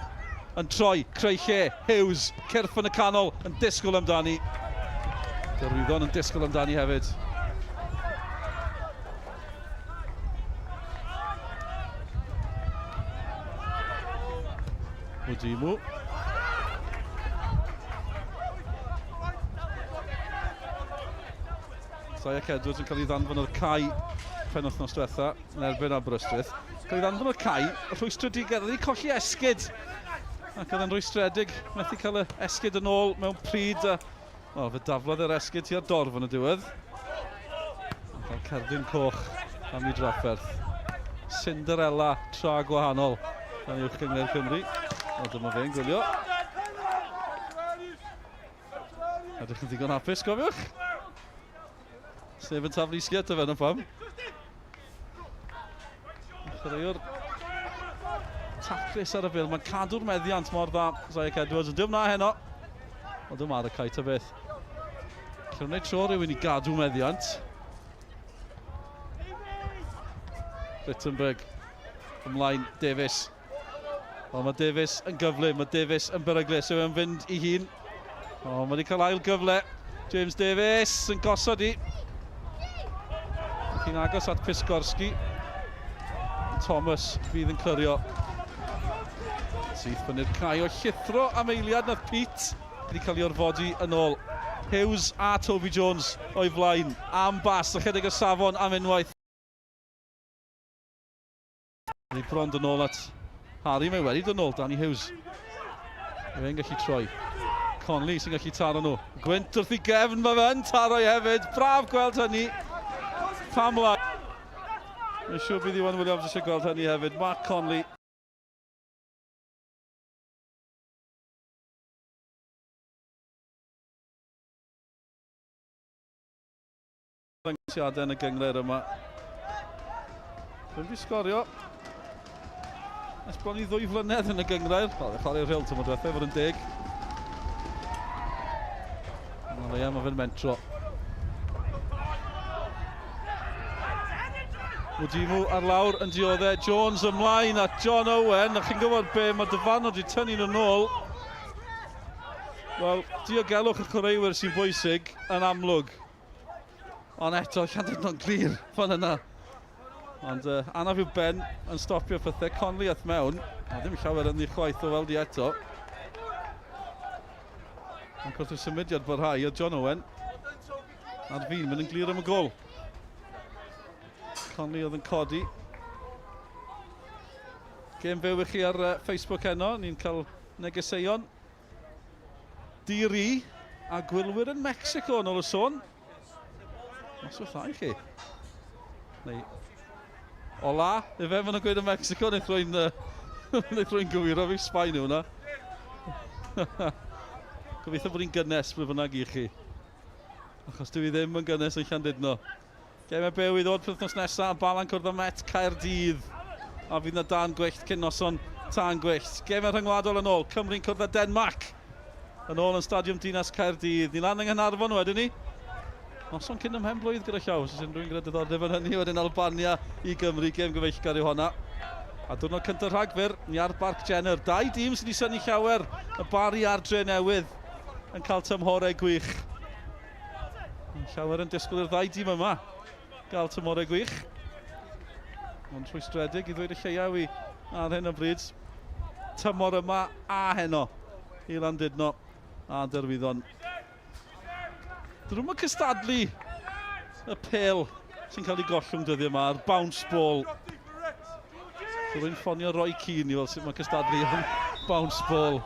yn troi, creu lle, Hughes, cyrff yn y canol, yn disgwyl amdani. Derwyddon yn disgwyl amdani hefyd. Mudimu. Zayek Edwards yn cael ei ddanfon o'r cae penwythnos diwetha yn erbyn Aberystwyth. Cael ei ddanfon o'r cae, rhwystredigaeth, oedd wedi colli esgid. Ac oedd e'n rhwystredig, methu cael y esgid yn ôl mewn pryd. A, wel, fe daflodd yr esgid tua'r dorf yn y diwedd. Cael cerdyn coch am ei drafferth. Cinderella tra gwahanol yn Uwch Gynghrair Cymru. O, dyma fe'n gwylio. Ydych yn ddigon hapus, gofiwch? Sef yn taflu sgiat o fe, na pam. Chwaraewr taclus ar y bil. Mae'n cadw'r meddiant mor dda, Zayek Edwards. Yn dim na heno. Ond dim ar y cae ta beth. Lle wneud tro rhywun i gadw meddiant. Rittenberg ymlaen, Davies. Wel, mae Davies yn gyflym, mae Davies yn beryglus, yw e'n fynd i hun. O, mae wedi cael ail gyfle. James Davies yn gosod i. Hi'n agos at Piskorski. Thomas fydd yn clirio. Syth fyny'r cae o llithro am eiliad nath Pete wedi cael ei orfodi yn ôl. Hughes a Toby Jones o'i flaen am bas, ychydig o safon am unwaith. Ni bron dod nôl at Harry, mae wedi dod nôl, Danny Hughes. Mae fe'n gallu troi. Conley sy'n gallu taro nhw. Gwynt wrth i gefn, mae fe'n taro i hefyd. Braf gweld hynny. Pam lai. Mae'n siŵr bydd Iwan Williams eisiau gweld hynny hefyd. Mark Conley. Ymddangosiadau yn y gynghrair yma. Ddim wedi sgorio ers bron i ddwy flynedd yn y gynghrair. Wel, chwarae Rhyl tymor diwethaf, fod yn deg. Ond o leia mae fe'n mentro. Mwdimu ar lawr yn dioddau. Jones ymlaen at John Owen. A chi'n gwybod be, mae dyfarnwr wedi tynnu nhw'n ôl. Wel, diogelwch y chwaraewyr sy'n bwysig yn amlwg. Ond eto, Llandudno'n glir fan yna. Ond anaf yw Ben yn stopio pethau. Conley ath mewn. A ddim llawer yn chwaith o weld i eto. Ond wrth y symudiad barhau, oedd John Owen ar fin mynd yn glir am y gol. Conley oedd yn codi. Gêm fyw i chi ar Facebook heno. Ni'n cael negeseuon. Diri a gwylwyr yn Mexico yn ôl y sôn. Noswaith dda i chi. Neu, hola, ife maen nhw'n gweud yn Mexico, neu rwy'n uh, rwy'n gywiro fi, Sbaen yw hwnna. Gobeithio bod hi'n gynnes ble bynnag i chi. Achos dwi ddim yn gynnes yn Llandudno. Gemau byw i ddod penwythnos nesaf, Bala'n cwrdd â Met Caerdydd. A fydd na dan gwyllt cyn noson tân gwyllt. Gemau rhyngwladol yn ôl, Cymru'n cwrdd â Denmarc. Yn ôl yn Stadiwm Dinas Caerdydd. Ni lan yng Nghaernarfon wedyn ni. Noson cyn ymhen blwydd gyda llaw, os oes unrhyw'n gyda diddordeb yn hynny. Wedyn Albania i Gymru, gêm gyfeillgar yw honna. A diwrnod cyntaf Rhagfyr, ni ar Barc Jenner. Dau dîm sydd wedi synnu llawer, y Bari a'r Drenewydd, yn cael tymhorau gwych. Mae llawer yn disgwyl i'r ddau dîm yma gael tymhorau gwych. Ond rhwystredig i ddweud y lleiaf i ar hyn o bryd. Tymor yma a heno i Landudno a Derwyddon. Dyn nhw'n cystadlu y pel sy'n cael ei gollwng dyddiau yma, a'r bounce ball. Rwy'n ffonio Roy Keane i weld sut mae cystadlu am bounce ball.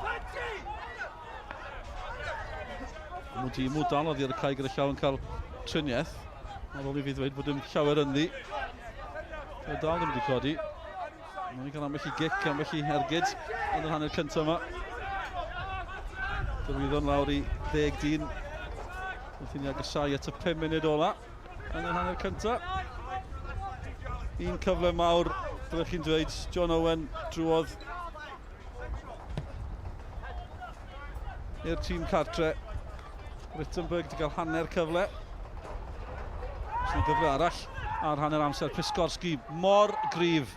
Mwdimu dal oddi ar y cae gyda llaw yn cael triniaeth. Ar ôl i fi ddweud bod dim llawer ynddi. Mae dal ddim wedi codi. Mae'n wedi cael ambell i gic, ambell i ergyd yn yr hanner cyntaf yma. Dyrwyddon lawr i ddeg dyn. Wrth i ni agosau at y 5 munud ola yn yr hanner cyntaf. Un cyfle mawr, byddwch chi'n dweud, John Owen drwodd i'r tîm cartre. Rittenberg wedi cael hanner cyfle. Sy'n gyfle arall ar hanner amser. Piskorski mor gryf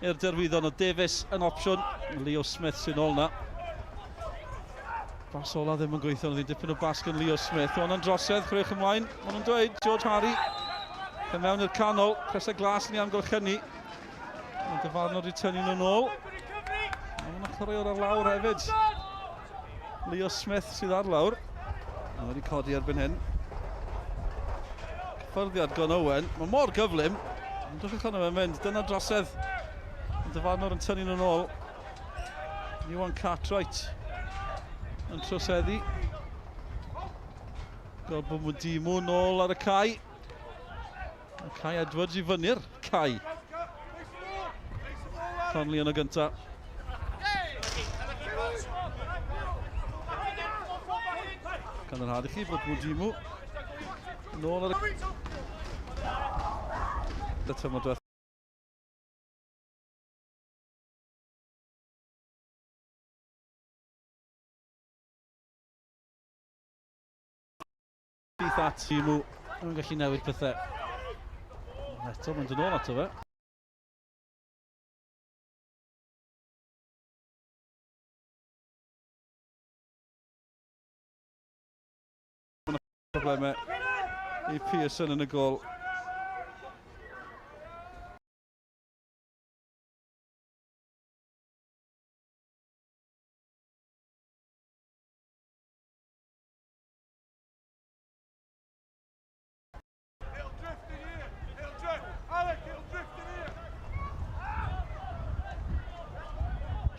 i'r derwyddon o Davies yn opsiwn. Leo Smith sy'n ôl na. Bas ola ddim yn gweithio, oedd hi'n dipyn o bas gan Leo Smith. O'n drosedd, chwrewch ymlaen. Maen nhw'n dweud, George Harry, fe mewn i'r canol, crysau glas yn ei amgylchynu. Mae dyfarnwr wedi tynnu nhw'n ôl. Mae yna chwaraewr ar lawr hefyd. Leo Smith sydd ar lawr. Mae wedi codi erbyn hyn. Cyffyrddiad Gon Owen. Mae mor gyflym. Ond dwch allan o fe'n mynd. Dyna drosedd. Mae dyfarnwr yn tynnu nhw'n ôl. Iwan Cartwright yn troseddu. Gweld bod Mwdimu nôl ar y cae. Mae Kai Edwards i fyny'r cae. Conley yn y gyntaf. Gan yr had i chi bod Mwdimu yn ôl ar y... Y tymor diwethaf. Syth at Simu, mae'n gallu newid pethau. Eto, mae'n dod nôl ato fe. Problemau i Pearson yn y gol.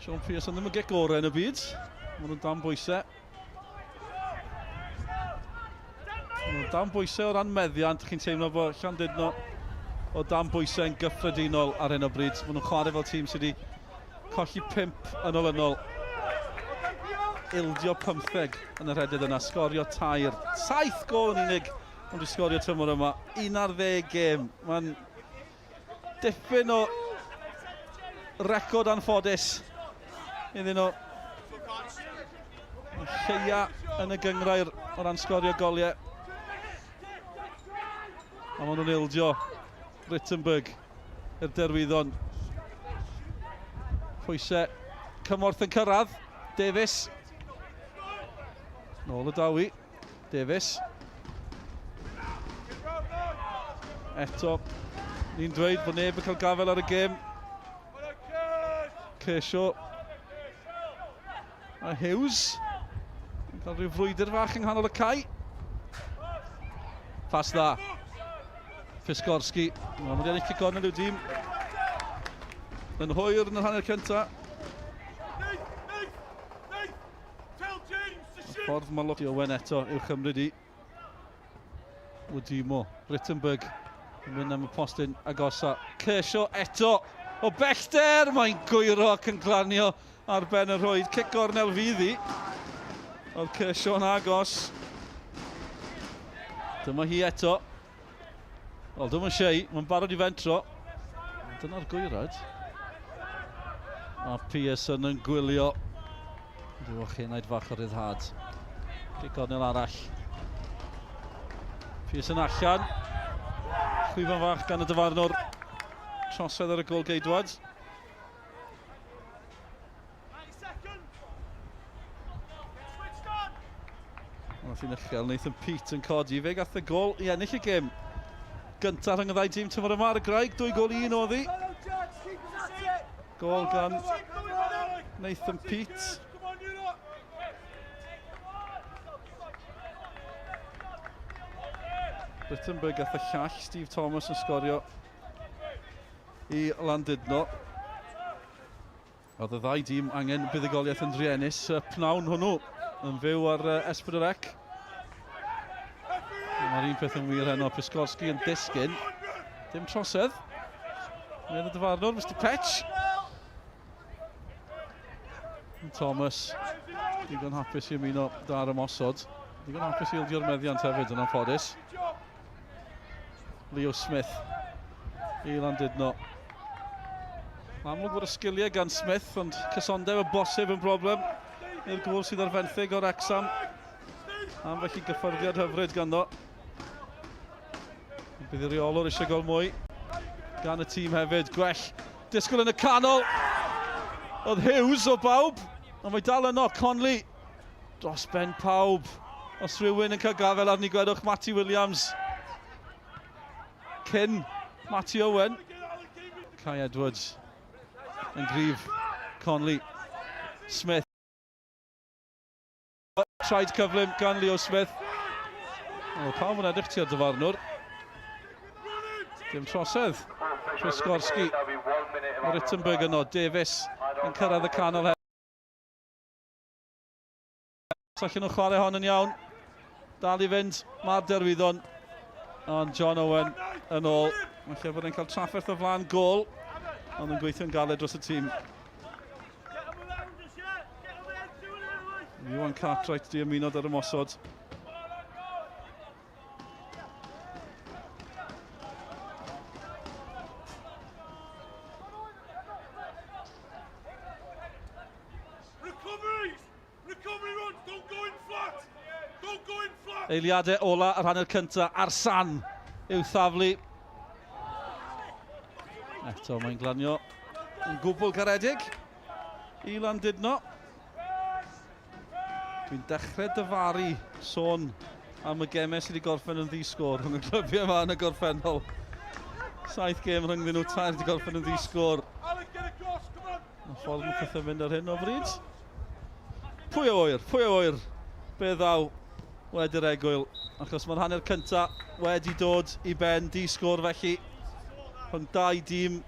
Sean Pearson ddim yn gic gorau yn y byd. Maen nhw'n dan bwysau. Maen nhw'n dan bwysau o ran meddiant. Chi'n teimlo bod Llandudno o dan bwysau yn gyffredinol ar hyn o bryd. Maen nhw'n chwarae fel tîm sydd wedi Colli 5 yn olynol. Ildio 15 yn y rhediad yna, sgorio tair. 7 gol yn unig Ond wedi sgorio tymor yma. 11 gêm. Mae'n dipyn o record anffodus iddyn nhw. Lleia yn y gyngrair o ran sgorio goliau. A maen nhw'n ildio Rittenberg i'r derwyddon. Pwysau cymorth yn cyrraedd. Davies. Nôl y dawi. Davies. Eto, ni'n dweud bod neb yn cael gafael ar y gêm. Kershaw. A Hughes. Yn cael rhyw frwydr fach yng nghanol y cae. Pas dda. Fiskorski. Mae'n wedi ennill cic gornel i'w dîm. Yn hwyr yn yr hanner cyntaf. Ffordd mae Lottie Owen eto i'w chymryd i. Wdimo, Rittenberg yn mynd am y postyn agosa. Kershaw eto o bellter, mae'n gwyro ac yn glanio ar ben y rhwyd. Cic gornel fydd hi. Oedd Kershaw'n agos. Dyma hi eto. Wel, dwi'n eisiau, mae'n barod i fentro. Dyna'r gwyrad. A Pearson yn gwylio. Rhyw ochenaid fach o ryddhad. Cic gornel arall. Pearson allan. Chwifan fach gan y dyfarnwr. Trosedd ar y gol geidwad. Wnaeth hi'n uchel, Nathan Peat yn codi. Fe gath y gol i ennill y gêm gyntaf rhwng y ddau dîm tymor yma ar y graig. 2 gol i 1 oedd hi. Gol gan Nathan Peat. Rittenberg gath y llall, Steve Thomas yn sgorio i Landudno. Oedd y ddau dîm angen buddugoliaeth yn druenus y pnawn hwnnw yn fyw ar S4C. Mae'r un peth yn wir heno, Piskorski yn disgyn. Dim trosedd. Medd y dyfarnwr, Mr Petch. Thomas, digon hapus i ymuno da'r ymosod. Digon hapus i ildio'r meddiant hefyd yn anffodus. Leo Smith i Landudno. Amlwg bod y sgiliau gan Smith, ond cysondeb y bosib yn broblem i'r gôl sydd ar fenthyg o'r Wrexham. Am felly gyffyrddiad hyfryd ganddo. Bydd y reolwr eisiau gol mwy gan y tîm hefyd. Gwell disgwyl yn y canol. Oedd Hughes o bawb, ond mae dal yno. Conley Dros ben pawb. Os rhywun yn cael gafael arni, gwedwch Matty Williams. Cyn Matty Owen. Kai Edwards yn gryf. Conley. Smith. Traed cyflym gan Leo Smith. O, pawb yn edrych tua'r dyfarnwr. Dim trosedd. Piskorski. Rittenberg yno. Davies yn cyrraedd y canol hefyd. Os allan nhw chwarae hon yn iawn, dal i fynd, mae'r derwyddon. Ond John Owen yn ôl. Felly bod e'n cael trafferth o flaen gol, ond yn gweithio'n galed dros y tîm. Iwan Cartwright di ymuno ar ymosod. Eiliadau ola yr hanner cyntaf, Arsan yw thaflu. Eto mae'n glanio yn gwbl garedig i Landudno. Dwi'n dechrau dyfaru sôn am y gemau sydd wedi gorffen yn ddi-sgôr rhwng y clybiau yma yn y gorffennol. Saith gêm rhyngddyn nhw, tair wedi gorffen yn ddi-sgôr. Y ffordd mae pethau'n mynd ar hyn o bryd. Pwy a ŵyr, pwy a ŵyr be ddaw wedi'r egwyl, achos mae'r hanner cyntaf wedi dod i ben di-sgôr felly rhwng dau dîm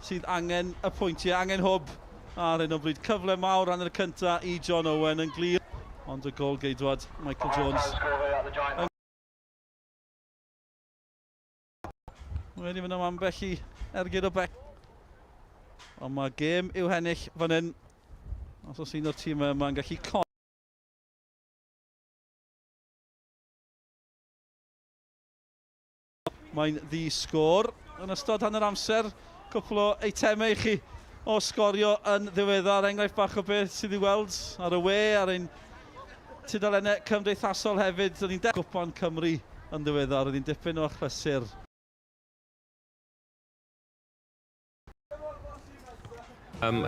sydd angen y pwyntiau, angen hwb ar hyn o bryd. Cyfle mawr hanner cyntaf i John Owen yn glir, ond y gol geidwad Michael Jones Wedi mynd am ambell i ergyd o bell. Ond mae gêm i'w hennill fan hyn. Os oes un o'r tîmau yma'n gallu Mae'n ddi sgôr. Yn ystod hanner amser, cwpl o eitemau i chi o sgorio yn ddiweddar. Enghraifft bach o beth sydd i'w weld ar y we, ar ein tudalennau cymdeithasol hefyd. Roedd hi'n Gwpan Cymru yn ddiweddar, roedd hi'n dipyn o achlysur.
Um,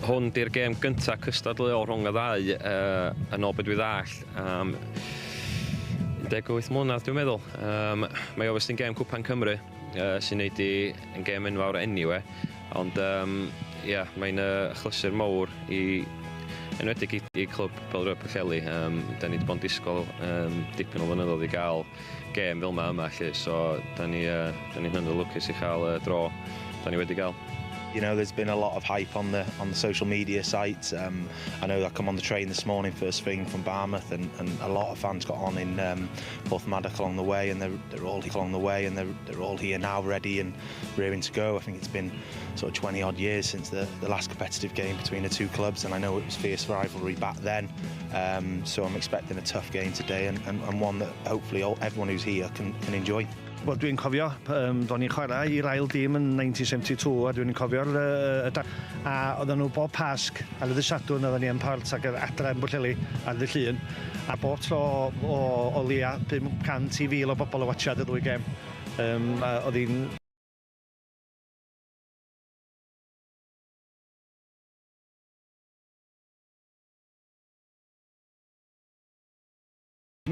hwn di'r gêm gyntaf cystadleuol rhwng y ddau, uh, yn ôl beth dwi ddall, am 18 mlynedd dwi'n meddwl. Um, mae obviously yn gêm Cwpan Cymru, uh, sy'n neud i yn gêm enfawr anyway, ond um, yeah, mae'n uh, achlysur mawr i enwedig i, i clwb Bêl-droed Pwllheli. Um, da ni wedi bod yn disgwyl um, dipyn o flynyddoedd i gael gêm fel yma yma, lle, so da ni, uh, da ni'n hynod o lwcus i chael y dro da ni wedi gael.
There's been a lot of hype on the social media sites. I know I come on the train this morning, first thing from Barmouth, and a lot of fans got on in Porthmadog along the way, and they're all along the way, and they're all here now, ready and rearing to go. I think it's been sort of 20 odd years since the last competitive game between the two clubs, and I know it was fierce rivalry back then. So I'm expecting a tough game today, and one that hopefully everyone who's here can enjoy.
Wel, dwi'n cofio, do'n i'n chwarae i'r ail dîm yn 1972 a dwi'n cofio'r... Uh, a oedden nhw bob Pasg ar y Sadwrn oedden ni yn Port ac adre yn Bwllheli ar y Llun a bob tro o leia 500 i 1000 o bobl yn watsiad y ddwy gem. A oedd hi'n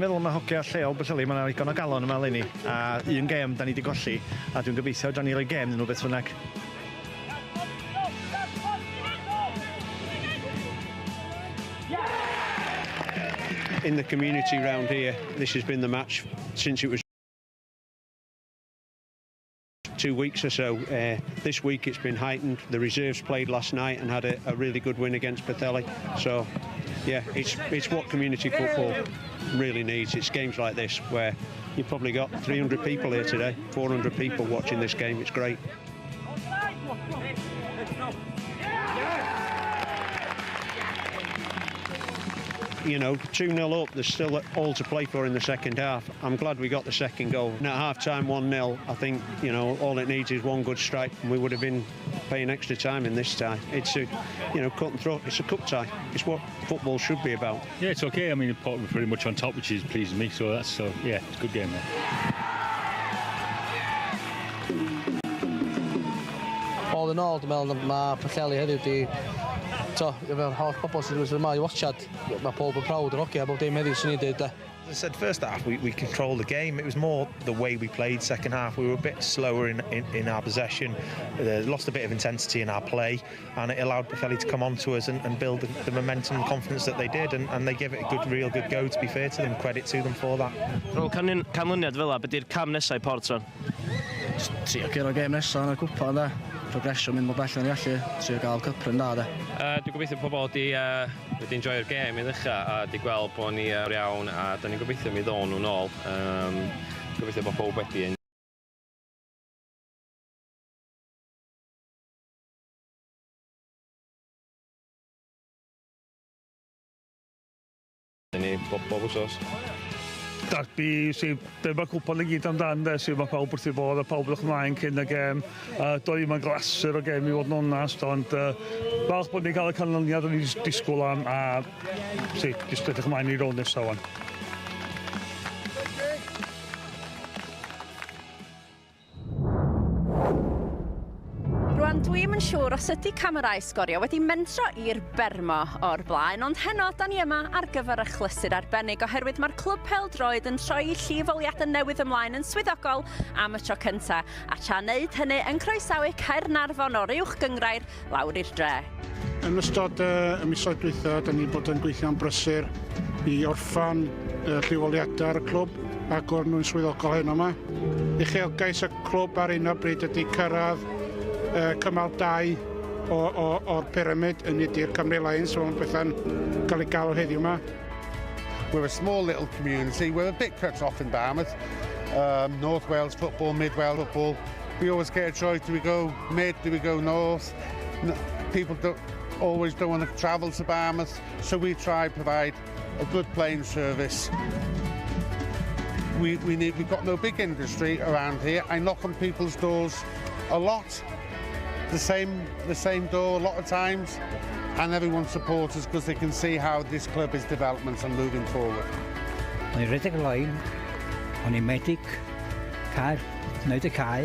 Meddwl mae hogia lleol Bwllheli, mae yna ddigon o galon yma eleni, a un gêm da ni wedi golli, a dwi'n gobeithio da ni roi gêm nhw beth bynnag.
In the community round here, this has been the match since it was 2 weeks or so. This week it's been heightened. The reserves played last night and had a really good win against Pwllheli. So, yeah, it's what community football really needs. It's games like this where you've probably got 300 people here today, 400 people watching this game. It's great. 2-0 up, there's still all to play for in the second half. I'm glad we got the second goal. And at half time, 1-0, I think, all it needs is one good strike and we would have been paying extra time in this tie. It's a cut and throat, it's a cup tie. It's what football should be about.
Yeah, it's okay. I mean, Port were pretty much on top, which is pleasing me. So that's, yeah, it's a good game there.
All in all, dwi'n meddwl mae Pwllheli heddiw di, to, efo'r holl bobl sydd wedi yma i watchad, mae pob yn proud o'r hogia, bob dim heddiw sy'n ni'n dweud, de.
As I said, first half we controlled the game. It was more the way we played second half. We were a bit slower in our possession, lost a bit of intensity in our play, and it allowed Pwllheli to come on to us and build the momentum and confidence that they did. And they gave it a good, real good go, to be fair to them. Credit to them for that.
Ar ôl canlyniad fel 'a, beth yw'r cam nesaf i Port rwan?
Trio curo gêm nesaf yn y cwpan, de. Progresio mynd mor bell yn i allu, trio gael cypryn da, de.
Dwi'n gobeithio pobl wedi enjoyo'r gêm i ddechrau a di gweld bod ni iawn a da ni'n gobeithio mi ddôn nhw'n ôl. Gobeithio bod pob wedi ni bob wsos.
Derby sydd, be mae cwpan i gyd amdan, de, sydd mae pawb wrth ei bodd a pawb yn ymlaen cyn y gêm. Doedd ddim yn glasur o gêm i fod yn onast, ond falch bod ni'n cael y canlyniad o'n i'n disgwyl am a si, jyst edrych ymlaen i rownd nesaf wan.
Rwan, dwi'm yn siŵr os ydy camerau Sgorio wedi mentro i'r Bermo o'r blaen, ond heno, da ni yma ar gyfer achlysur arbennig oherwydd mae'r clwb pêl-droed yn troi llifoleuadau newydd ymlaen yn swyddogol am y tro cyntaf, a tra wneud hynny yn croesawu Caernarfon o'r uwch gynghrair lawr i'r dre.
Yn ystod y misoedd dwytha, da ni bod yn gweithio'n brysur i orffan llifoleuadau ar y clwb a agor nhw'n swyddogol heno yma. Uchelgais y clwb ar un o bryd ydy cyrraedd cymal 2 o'r pyramid yn ydy'r Cymru Alliance, so mae'n bethau'n cael ei galw heddiw yma.
We're a small little community. We're a bit cut off in Barmouth. North Wales football, Mid Wales football. We always get a choice. Do we go mid? Do we go north? People don't always don't want to travel to Barmouth, so we try provide a good playing service. We, we need, we've got no big industry around here. I knock on people's doors a lot. The same, the same door a lot of times. And everyone supports us because they can see how this club is development and moving forward.
O'n i'n rhedeg y lein, o'n i'n medic, cael, wneud y cae,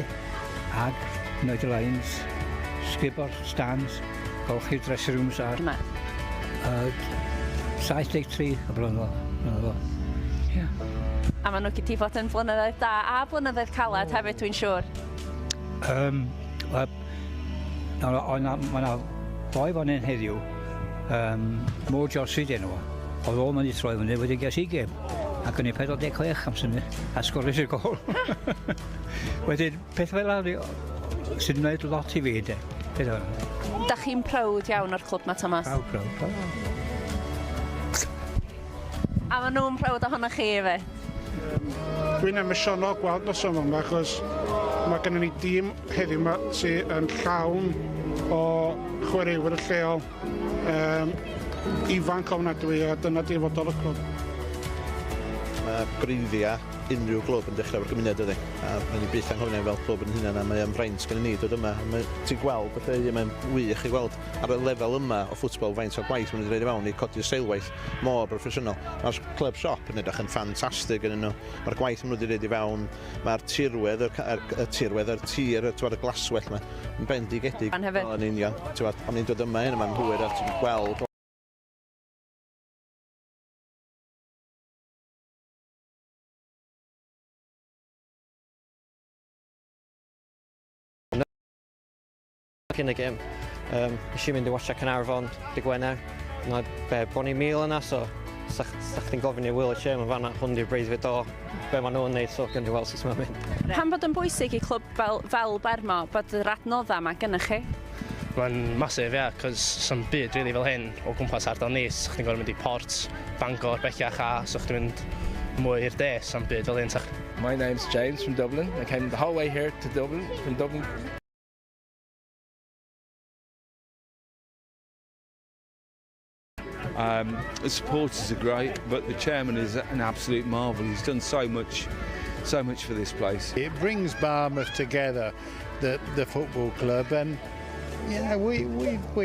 ag wneud y lines, sgubo'r stands, golchi'r dressing rooms ar... 73 o blynyddoedd. Yeah.
A maen nhw wedi bod yn flynyddoedd da a blynyddoedd caled hefyd, dwi'n siŵr.
Um, Mae yna boi fan hyn heddiw, um, Mo Jossi di enw fo. Oedd o'n mynd i troi fyny, wedyn ges i gêm. Ac o'n i 46 am syni, a sgoris i'r gol. Wedyn, peth fel yna sy'n gwneud lot i fi, de. Peth fel yna.
Da chi'n proud iawn o'r clwb ma, Thomas?
Proud, proud, proud.
A maen nhw'n proud ohonoch chi hefyd?
Dwi'n emosiynol gweld noson yma achos mae gennym ni dîm heddiw yma sydd yn llawn o chwaraewyr lleol um, ifanc ofnadwy a dyna dyfodol y clwb.
Mae gwreiddiau unrhyw glwb yn dechrau efo'r gymuned ydy. A mae'n ni byth anghofio fel clwb yn hunan a mae o'n fraint gen i ni dod yma. Mae, ti'n gweld y lle, mae'n wych i gweld ar y lefel yma o ffwtbol faint o gwaith maen nhw wedi rhoid i fewn i codi'r seilwaith mor broffesiynol. Mae'r club shop yn edrych yn ffantastig yn nhw. Mae'r gwaith maen nhw wedi rhoid i fewn, mae'r tirwedd, y, y, y tirwedd, yr tir, y, y glaswellt yma, yn bendigedig.
Hefyd.
Yn union. Ti'n o'n i'n dod yma hyn yma'n hwyr a ti'n gweld
Cyn y gêm, um, nes i mynd i watcha Caernarfon dy Gwener. Na, be, bron i 1,000 yna, so sa, sa chdi'n gofyn i Will y Chairman fanna, hwn di'r breuddwyd o be maen nhw'n neud, so gen i weld sut mae'n mynd.
Pam bod yn bwysig i clwb fel, fel Bermo bod yr adnoddau yma gennych chi?
Mae'n massive, ie, yeah, cos sa'm byd really fel hyn o gwmpas ardal ni. So chdi'n gorfod mynd i Port, Bangor, bellach a so chdi'n mynd mwy i'r de, sa'm byd fel hyn.
My name's James from Dublin. I came the whole way here to Dublin, from Dublin.
The supporters are great, but the chairman is an absolute marvel. He's done so much, so much for this place.
It brings Barmouth together, the football club, and yeah, we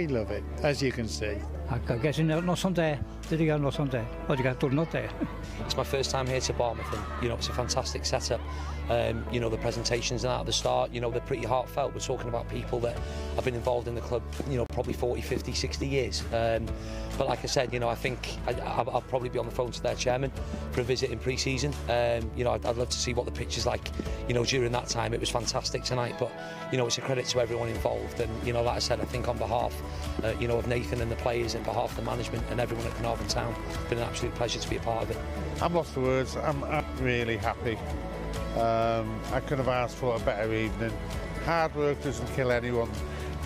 love it, as you can see.
Ac ges i noson de, dwi wedi cael noson de, wedi cael diwrnod de.
It's my first time here to Barmouth and, it's a fantastic setup. The presentations and that at the start, they're pretty heartfelt. We're talking about people that have been involved in the club, probably 40, 50, 60 years. But like I said, I think I'll probably be on the phone to their chairman for a visit in pre-season. I'd love to see what the pitch is like during that time. It was fantastic tonight, but it's a credit to everyone involved. And like I said, I think on behalf of Nathan and the players and behalf of the management and everyone at Caernarfon Town, it's been an absolute pleasure to be a part of it.
I'm lost for words. I'm really happy. I could have asked for a better evening. Hard work doesn't kill anyone,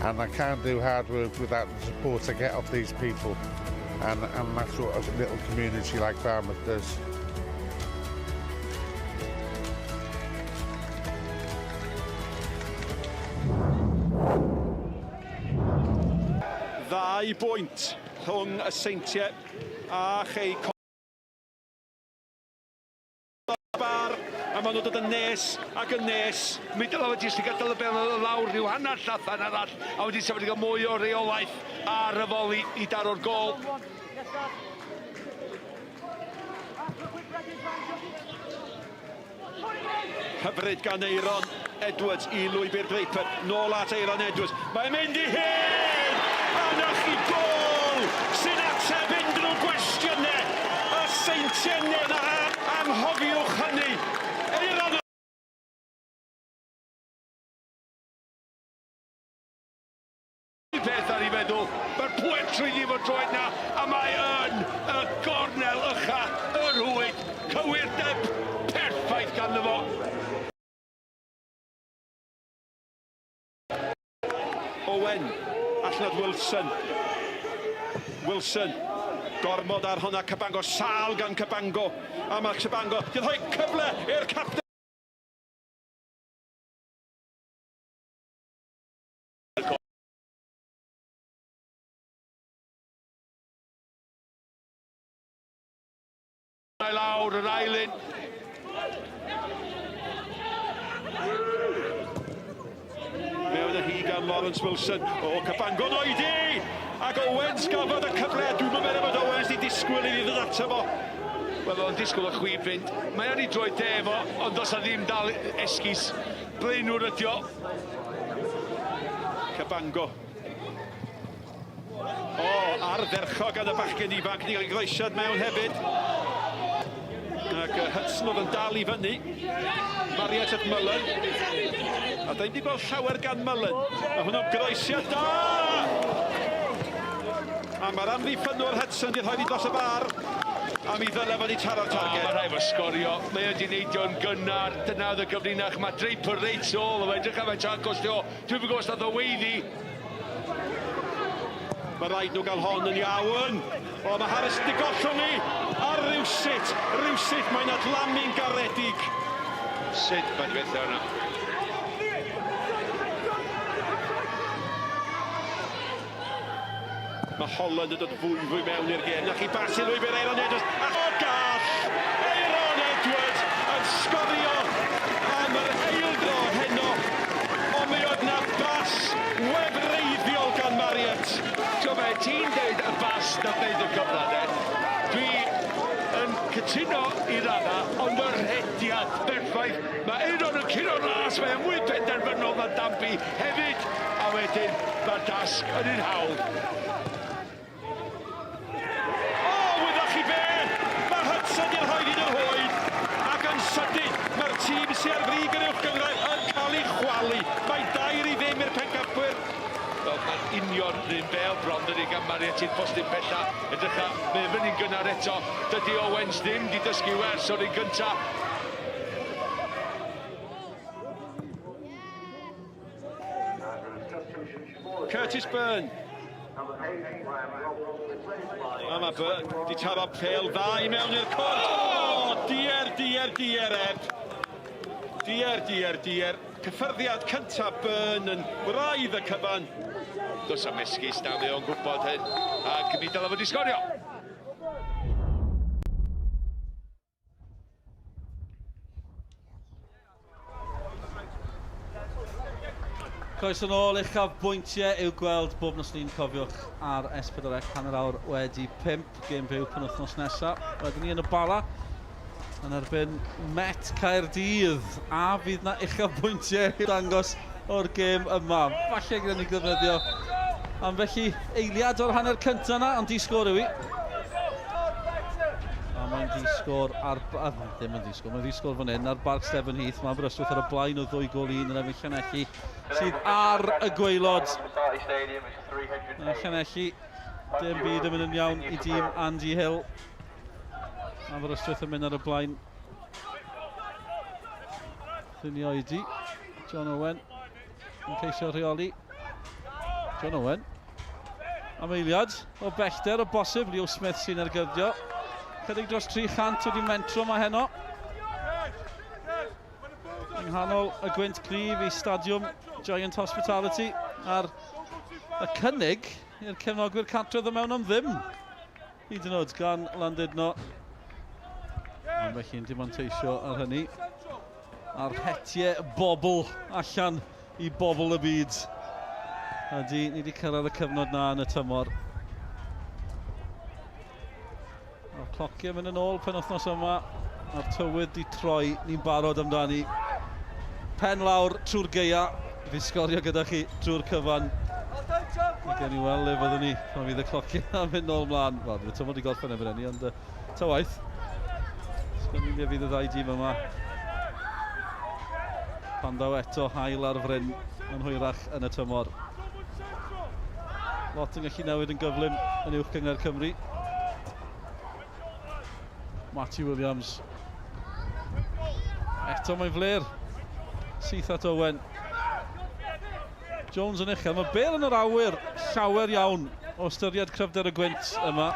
and I can't do hard work without the support I get off these people. And that's what a little community like Barmouth does.
Ddau bwynt rhwng y Seintiau a Chei Bar, a maen nhw'n dod yn nes ac yn nes.
Mi dylai fo jyst i gadael y bel lawr rhyw hanner llathan arall, a wedi sefyd i gael mwy o reolaeth ar y foli i daro'r gol.
Hyfryd gan Eiron Edwards i lwybr Draper. Nôl at Eiron Edwards. Mae'n mynd i hyn! A 'na chi gol sy'n ateb unrhyw gwestiynau. Y Seintiau na anghofiwch hynny. Eiron.
Peth ar ei feddwl, mae'r poetry i fod droed na, a mae yn y gornel ucha y rhwyd. Cywirdeb perffaith ganddo fo.
Owen, allan at Wilson. Wilson, gormod ar hwnna, Cabango, sal gan Cabango. A mae Cabango, di'n rhoi cyfle i'r capten.
Lawr yr ailun. Mewn â hi gan Lawrence Wilson. O, Cabango'n oedi! Ac Owens gafodd y cyfle. Dwi'm yn meddwl bod Owens 'di disgwyl iddi ddod ato fo.
Wel, o'n disgwyl y chwib fynd. Mae ar ei droed de fo, ond does 'na ddim dal esgus. Blaenwr ydi o.
Cabango. O, ardderchog gan y bachgen ifanc. Ni'n cael ei groesiad mewn hefyd. Ac Hudson oedd yn dal i fyny. Marriott at Mullen. A da ni wedi gweld llawer gan Mullen. Mae hwnnw'n groesiad da! A mae'r amddiffynnwr Hudson wedi rhoi fi dros y bar. A mi ddyle fod i taro'r targed.
Mae rhaid fo sgorio. Mae wedi neidio'n gynnar. Dyna oedd y gyfrinach. Mae Draper reit ôl. Mae edrych am faint o agos di o. Dwi'm yn gwybod os nath o weiddi.
Mae rhaid nhw gael hon yn iawn. O, mae Harris di gollwng ni. A rywsut, rywsut mae'n adlamu'n garedig.
Sut mae'n fethu hwnna?
Mae Holland yn dod fwy fwy mewn i'r gêm. Na chi bas i lwybr Aeron Edwards. A o gall! Aeron Edwards yn sgorio am yr eildro heno. Ond mi oedd na bas wefreiddiol gan Marriott.
Ti'n be, ti'n deud y bas na wneud y cyfle de. Dwi yn cytuno i radda, ond y rhediad berffaith. Mae Aeron yn curo'r ras, mae e'n mwy penderfynol na Danby hefyd. A wedyn mae'r dasg yn un hawdd.
O, wyddoch chi be? Mae Hudson i'r rhoi hyd yn oed, ac yn sydyn, mae'r tîm sydd ar frig yr uwch gynghrair yn cael ei chwalu. Mae 2-0 i'r pencampwyr.
Wel, mae'n union yr un bêl bron, dydy, gan Marriott i'r postyn pella. Edrycha, mae e fyny'n gynnar eto. Dydy Owens ddim 'di dysgu wers o'r un gynta.
Curtis Byrne. A mae Byrne di taro pêl dda i mewn i'r cwrt. O, dier, dier, dier, Ed. Dier, dier, dier. Cyffyrddiad cyntaf Byrne yn wraidd y cyfan.
Does am esgus na, mae o'n gwybod hyn. Ac mi dylai fod i sgorio.
Croeso nôl, uchafbwyntiau i'w gweld bob nos Lun, cofiwch, ar S4C 5:30, gêm fyw penwythnos nesaf. Wedyn ni yn y Bala, yn erbyn Met Caerdydd. A fydd na uchafbwyntiau i'w dangos o'r gêm yma. Falle gyda ni ddefnyddio am felly eiliad o'r hanner cyntaf yna, ond di sgôr yw i. A mae'n di sgôr ar... A, ddim yn di sgôr, mae'n di sgôr fan hyn ar Barc Stephen Heath. Mae Aberystwyth ar y blaen o 2-1 yn erbyn Llanelli sydd ar y gwaelod. Llanelli, dim byd yn mynd yn iawn i dîm Andy Hill. Aberystwyth yn mynd ar y blaen. Llunio oedi. John Owen yn ceisio rheoli. John Owen. Am eiliad o bellter o bosib, Leo Smith sy'n ergydio. Chydig dros 300 wedi mentro yma heno. Yng nghanol y gwynt cryf i stadiwm Giant Hospitality a'r y cynnig i'r cefnogwyr cartref ddod mewn am ddim. Hyd yn oed gan Landudno. Ond felly'n dim manteisio ar hynny. A'r hetiau bobl allan i bobl y byd. Ydy, ni wedi cyrraedd y cyfnod na yn y tymor. Mae'r clociau mynd yn ôl penwythnos yma. Mae'r tywydd di troi, ni'n barod amdani. Pen lawr trwy'r gaea, fi sgorio gyda chi trwy'r cyfan. A gen i weld le fyddwn ni pan fydd y clociau yn mynd nôl mlaen. Wel, bydd y tymor wedi gorffen erbyn hynny, ond ta waith. Sgwn i le fydd y ddau dîm yma. Pan ddaw eto haul ar fryn yn hwyrach yn y tymor. Lot yn gallu newid yn gyflym yn uwch gynghrair Cymru. Matty Williams. Eto mae'n fler. Syth at Owen. Jones yn uchel. Mae bel yn yr awyr llawer iawn o ystyried cryfder y gwynt yma.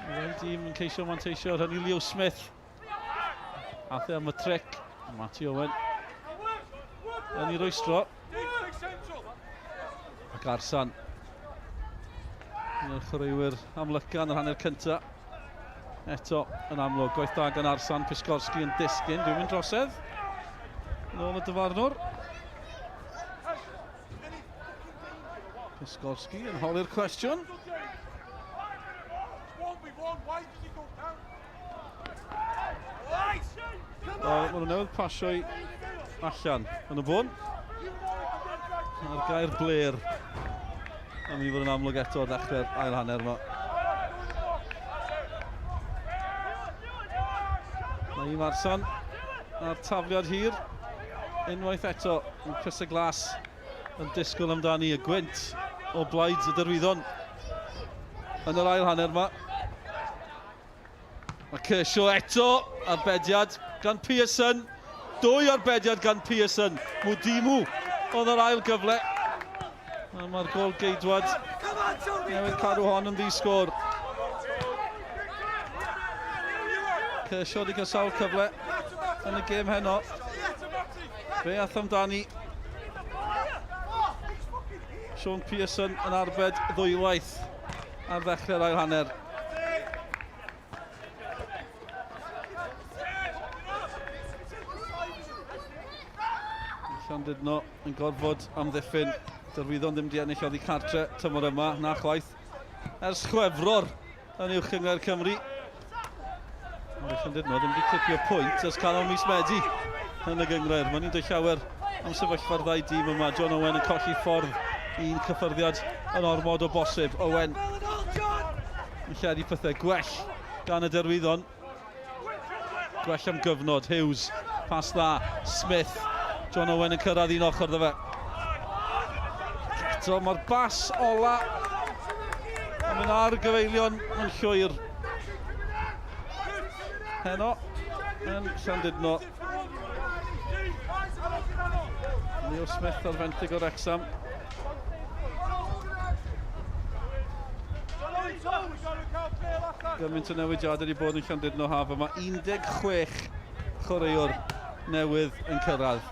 Mae'r dîm yn ceisio manteisio ar hynny. Leo Smith. Ath e am y tric. Matty Owen. Yn ei rwystro. Ac Arsan. Un o'r chwaraewyr amlyca yn yr hanner cyntaf. Eto yn amlwg, gwaith da gan Arsan Piskorski yn disgyn. Dwi'n mynd drosedd. Yn ôl y dyfarnwr. Piskorski yn holi'r cwestiwn. Wel, maen nhw newydd pasio i allan yn y bôn. A'r gair bler yn mynd i fod yn amlwg eto ar ddechrau'r ail hanner yma. Mae un Marsan a'r tafliad hir unwaith eto yn crysau glas yn disgwyl amdani y gwynt o blaid y Derwyddon yn yr ail hanner yma. Mae Kershaw eto, arbediad gan Pearson. Dwy arbediad gan Pearson. Mwdimu oedd yr ail gyfle. A mae'r gol geidwad newydd cadw hon yn ddi-sgôr. Kershaw wedi cael sawl cyfle yn y gêm heno. Fe ath amdani. Sean Pearson yn arbed ddwywaith ar ddechrau'r ail hanner. Llandudno yn gorfod amddiffyn. Derwyddon ddim di ennill oddi cartre tymor yma, na chwaith. Ers Chwefror yn uwch gynghrair Cymru. Mae Llandudno ddim wedi clipio pwynt ers canol mis Medi yn y gynghrair. Mae'n ni'n dweud llawer am sefyllfa'r ddau dîm yma. John Owen yn colli ffordd un cyffyrddiad yn ormod o bosib. Owen yn lledu pethau gwell gan y Derwyddon. Gwell am gyfnod. Hughes, pas dda. Smith. John Owen yn cyrraedd un ochr ddo fe. Eto mae'r bas ola yn mynd ar gyfeilion yn llwyr. Heno yn Llandudno. Neil Smith ar fenthyg o Wrexham. Gymaint o newidiadau wedi bod yn Llandudno haf yma. 16 chwaraewr newydd yn cyrraedd.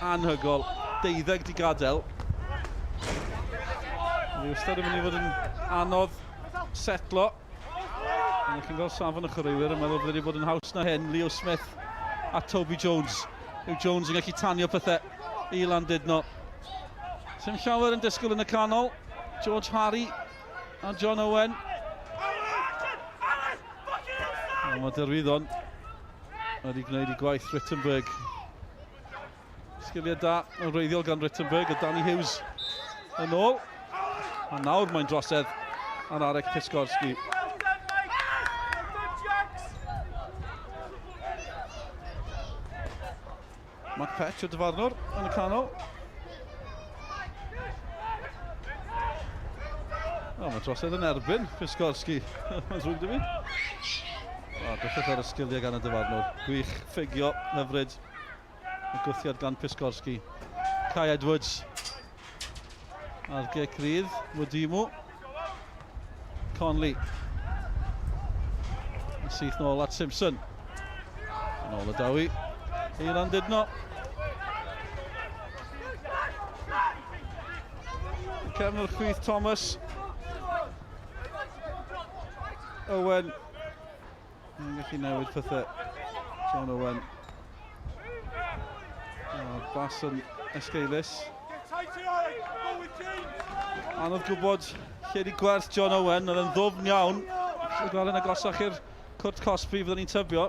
Anhygol. Deuddeg di gadael. Mae wastad yn mynd i fod yn anodd setlo. Ond chi'n gweld safon y chwaraewyr yn meddwl bod wedi bod yn haws na hyn. Leo Smith a Toby Jones. Yw Jones yn gallu tanio pethau i Landudno. Sim llawer yn disgwyl yn y canol. George Harry a John Owen. Ond mae Derwyddon wedi gwneud i gwaith Rittenberg. Sgiliau da yn wreiddiol gan Rittenberg a Danny Hughes yn ôl. A nawr mae'n drosedd ar Arek Piskorski. Mark Petch o dyfarnwr yn y canol. O, mae drosedd yn erbyn Piskorski. Mae'n ddrwg dy fi. O, bellach ar y sgiliau gan y dyfarnwr. Gwych, ffugio, hyfryd. Y gwthiad gan Piskorski. Kai Edwards. A'r gic rydd, Mwdimu. Conley. Yn syth nôl at Simpson. Yn ôl y dawi. I Landudno. Cefn o'r chwith Thomas. Owen. Yn gallu newid pethau. John Owen. Oh, bas yn esgeulus. Anodd gwybod lle di gwerth John Owen, oedd yn ddwfn iawn. Dwi'n gweld yn agosach i'r cwrt cosbi fyddwn ni'n tybio.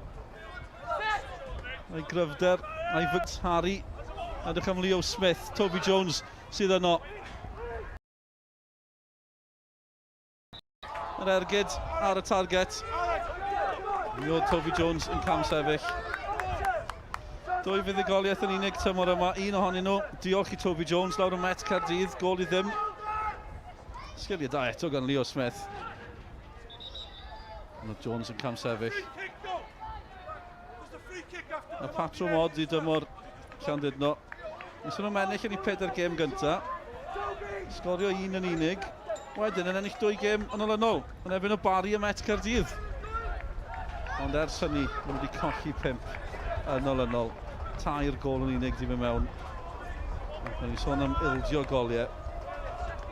A'i gryfder, a'i fygt Harry. Edrych am Leo Smith, Toby Jones sydd yno. Yr ergyd ar y target. Mi oedd Toby Jones yn cam sefyll. Dwy fuddugoliaeth yn unig tymor yma, un ohonyn nhw. Diolch i Toby Jones lawr ym Met Caerdydd, gol i ddim. Sgiliau da eto gan Leo Smith. Ond Jones yn cam sefyll. Y patrwm od i dymor Llandudno. Nes nhw'n ennill yn eu pedair gêm gyntaf. Sgorio un yn unig. Wedyn yn ennill dwy gêm yn olynol yn erbyn y Barry a Met Caerdydd. Ond ers hynny, maen nhw wedi colli pump yn olynol. Tair gol yn unig di mynd mewn. Ac ni'n sôn am ildio goliau.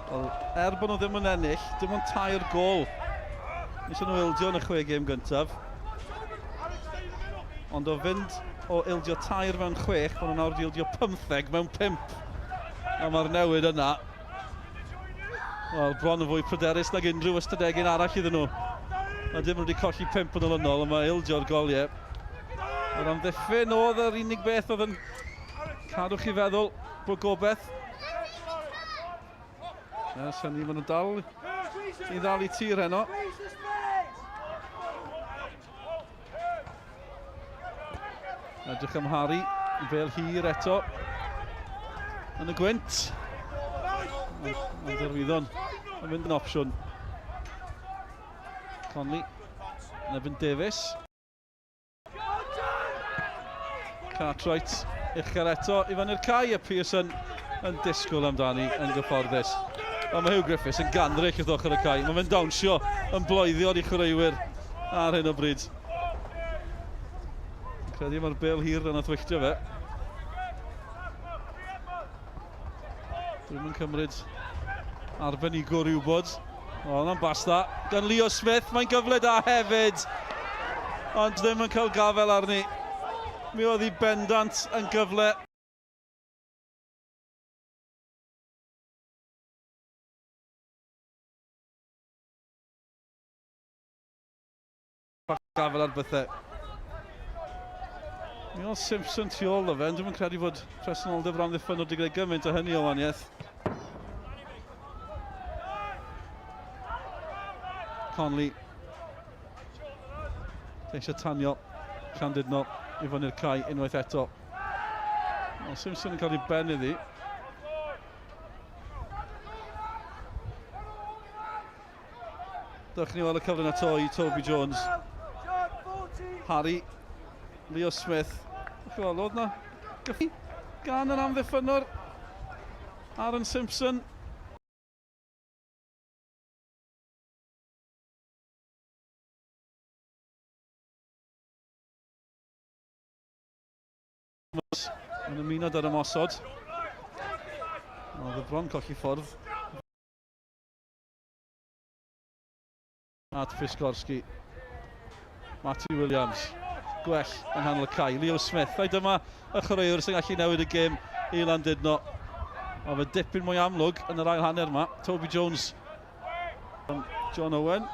Wel, er bod nhw ddim yn ennill, dim ond tair gol. Nes nhw ildio yn y chwe gêm gyntaf. Ond o fynd o ildio tair mewn chwech, maen nhw nawr wedi ildio 15 mewn pump. A mae'r newid yna, wel, bron yn fwy pryderus nag unrhyw ystadegyn arall iddyn nhw. A dim wedi colli pump yn olynol, ond mae ildio'r goliau. Yr amddiffyn oedd yr unig beth oedd yn cadw chi feddwl bod gobeith. Ers hynny, maen nhw'n dal i ddal i tir heno. Edrych am Harry, fel hir eto. Yn y gwynt. Ond yr wyddon yn mynd yn opsiwn. Conley, Nevin Davies. Cartwright uchel eto i fyny'r cae a Pearson yn disgwyl amdani yn gyfforddus. Ond mae Hugh Griffiths yn gandryll wrth ochr y cae. Mae fe'n dawnsio yn bloeddio i chwaraewyr ar hyn o bryd. Credu mae'r bel hir yn athwylltio fe. Dwi'm yn cymryd arbenigwr i wybod. O, hwnna'n bas dda gan Leo Smith. Mae'n gyfle da hefyd. Ond ddim yn cael gafel arni. Mi oedd hi bendant yn gyfle. Gafel ar bethau. Mi oedd Simpson tu ôl o fe, ond dwi'n credu fod presenoldeb yr amddiffynnwr wedi gwneud gymaint o hynny o waniaeth. Conley. Ceisio tanio Llandudno i fyny'r cae unwaith eto. Mae Simpson yn cael ei ben iddi. Dewch ni weld y cyfle na to i Toby Jones. Harry, Leo Smith. Chi'n weld, oedd na gyffi gan yr amddiffynnwr Aaron Simpson. Yn ymuno da'r ymosod. Oedd y bron colli ffordd. At Piskorski. Matty Williams. Gwell yng nghanol y cae. Leo Smith. Ai dyma y chwaraewr sy'n gallu newid y gêm i Landudno. Mae fe dipyn mwy amlwg yn yr ail hanner yma. Toby Jones. John Owen.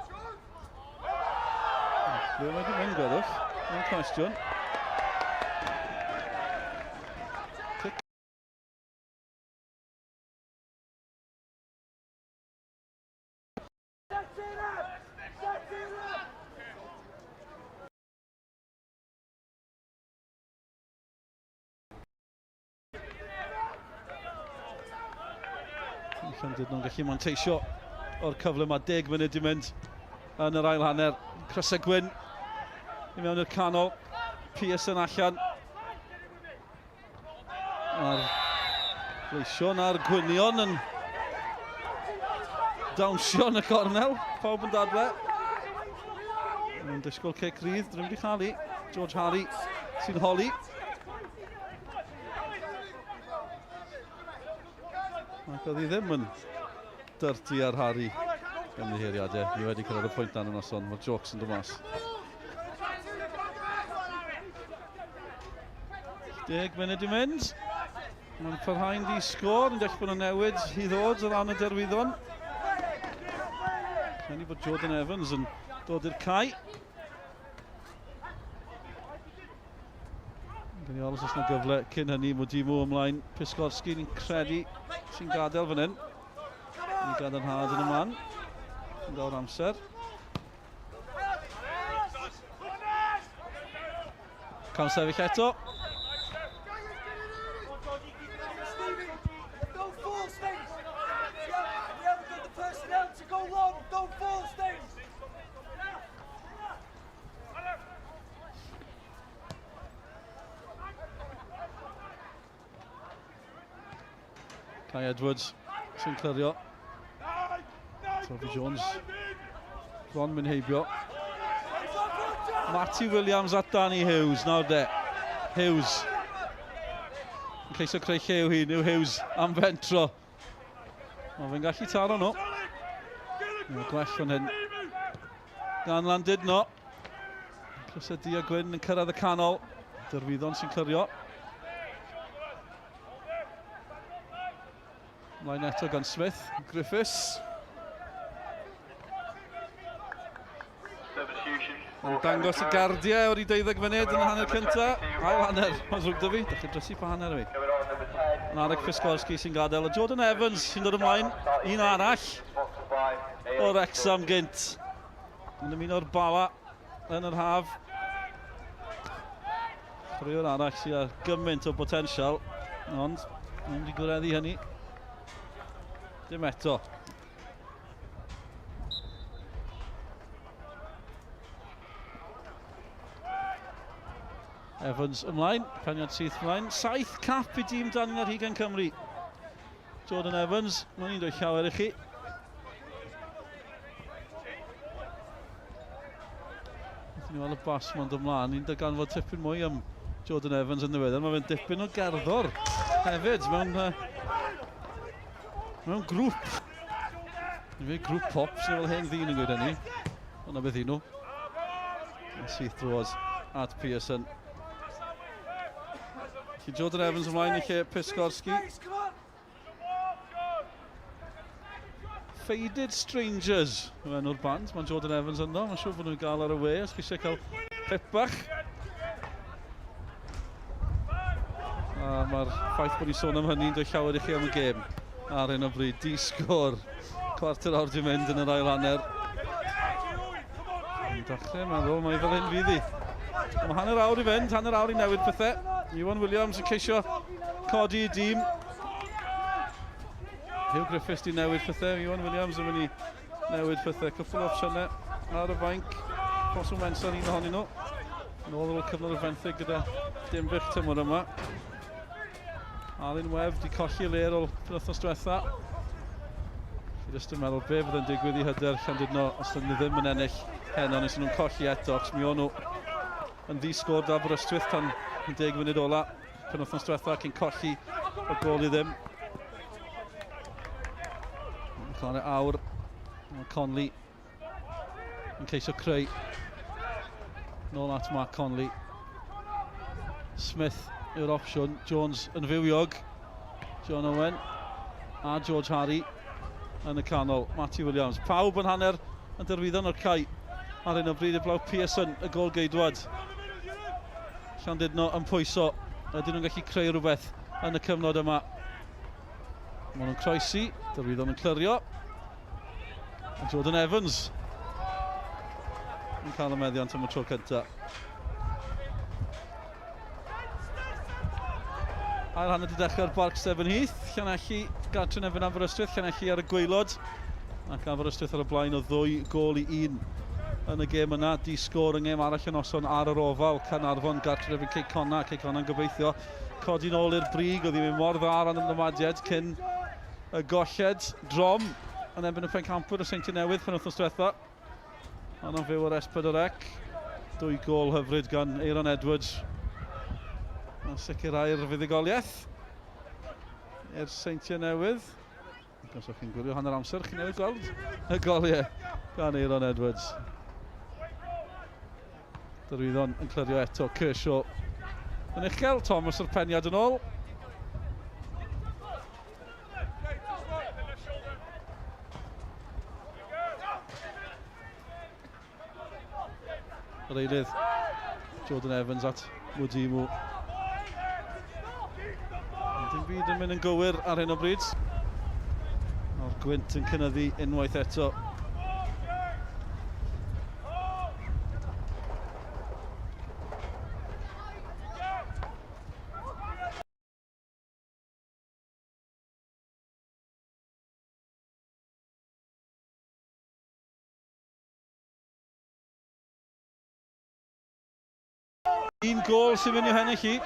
Ble mae wedi mynd, gweddwch? Mae'n cwestiwn. Llandudno'n gallu manteisio o'r cyfle mae 10 munud i mynd yn yr ail hanner. Crysau Gwyn i mewn i'r canol. Pearson allan. A'r gleision a'r gwynion yn dawnsio yn y cornel. Pawb yn dadle. Mae'n disgwyl cic rydd, drwy'n wedi chael i. George Harry sy'n holi. Ac oedd hi ddim yn dirty ar Harry. Ymddiheuriadau, ni wedi cyrraedd y pwynt dan y noson, mae'r jokes yn dod mas. 10 munud i mynd. Mae'n parhau'n di sgôr, yn gallu bod yn newid i ddod o ran y derwyddon. Credu bod Jordan Evans yn dod i'r cae. Gen i aros os yna gyfle cyn hynny, Mwdimu ymlaen. Piskorski ni'n credu sy'n gadael fan hyn. Ni'n gadarnhad yn y man. Yn daw'r amser. Cam sefyll eto. Kai Edwards sy'n clirio. Toby Jones bron mynd heibio. Matty Williams at Danny Hughes nawr de. Hughes yn ceisio creu lle i'w hun yw Hughes am fentro. Mae fe'n gallu taro nhw. Mae'n gwell fan hyn. Gan Landudno. Crysau du a gwyn yn cyrraedd y canol. Dyrwyddon sy'n clirio. Mlaen eto gan Smith. Griffiths. Yn dangos y gardiau o'r 12 munud yn y hanner cyntaf. Ail hanner, mae'n ddrwg dy fi. Dych chi'n drysu pa hanner fi. Yn Arek Piskorski sy'n gadael. A Jordan Evans sy'n dod ymlaen. Un arall o Wrexham gynt. Yn ymuno'r Bala yn yr haf. Chwaraewr arall sydd â gymaint o botensial, ond ddim wedi gwireddu hynny. Dim eto. Evans ymlaen, peniad syth ymlaen. Saith cap i dîm dan ar hugain Cymru. Jordan Evans, mae'n un dweud llawer i chi. Wnaethon ni weld y bas ma'n dod mlaen, ni'n darganfod tipyn mwy am Jordan Evans yn ddiweddar. Mae fe'n dipyn o gerddor hefyd mewn, mewn grŵp. Ni'n fe grŵp pop sy'n fel hen ddyn yn gweud hynny. Ond na beth i nhw. Syth drwodd at Pearson. Felly Jordan Evans ymlaen i lle Piskorski. Faded Strangers yw enw'r band. Mae Jordan Evans yno. Mae'n siŵr bod nhw'n gael ar y we os chi eisiau cael pip bach. A mae'r ffaith bod ni'n sôn am hynny'n dweud llawer i chi am y gêm ar hyn o bryd. Di sgôr. Cwarter awr di mynd yn yr ail hanner. Yn dechrau meddwl mai fel hyn fydd hi. Mae hanner awr i fynd, hanner awr i newid pethau. Iwan Williams yn ceisio codi i dîm. Hugh Griffiths di newid pethau. Iwan Williams yn mynd i newid pethau. Cwpl o opsiynau ar y fainc. Fosu Mensah un ohonyn nhw. Yn ôl ar ôl cyfnod y fenthyg gyda Dinbych tymor yma. Alun Webb di colli le ar ôl penwythnos diwetha. Fi jyst yn meddwl be fydd yn digwydd i hyder Llandudno os ydyn nhw ddim yn ennill heno nes nhw'n colli eto, achos mi o'n nhw yn ddi-sgôr da Aberystwyth tan 10 munud ola penwythnos diwetha cyn colli o gol i ddim. Chwarae awr, mae Conley yn ceisio creu. Nôl at Mark Conley. Smith yw'r opsiwn. Jones yn fywiog. John Owen a George Harry yn y canol. Matty Williams. Pawb yn hanner yn derwyddon o'r cae ar hyn o bryd eblaw Pearson, y gol geidwad. Llandudno yn pwyso. Ydyn nhw'n gallu creu rhywbeth yn y cyfnod yma. Maen nhw'n croesi, derwyddon yn clirio. A Jordan Evans yn cael y meddiant am y tro cyntaf. Ail hanner wedi dechrau ar Barc Stephen Heath. Llanelli gartre yn erbyn Aberystwyth. Llanelli ar y gwaelod. Ac Aberystwyth ar y blaen o ddwy gol i un yn y gêm yna. Di sgôr yng ngêm arall y noson ar yr ofal. Caernarfon gartre erbyn Cei Connah. Cei Connah'n gobeithio codi nôl i'r brig. Oedd hi'n mynd mor dda ran ymddymadiad cyn y golled drom yn erbyn y pencampwyr y Seintiau Newydd pen wythnos diwetha. Ond yn fyw ar S4C. Dwy gol hyfryd gan Aaron Edwards. Mae'n sicrhau'r fuddugoliaeth i'r Seintiau Newydd. Ac os o'ch chi'n gwylio hanner amser, chi'n newydd gweld y goliau gan Aaron Edwards. Derwyddon yn clirio eto, Kershaw yn uchel, Thomas o'r peniad yn ôl. Yr eilydd, Jordan Evans at Mudimu. Dim byd yn mynd yn gywir ar hyn o bryd. Mae'r gwynt yn cynyddu unwaith eto. Un gol sy'n mynd i'w hennill i.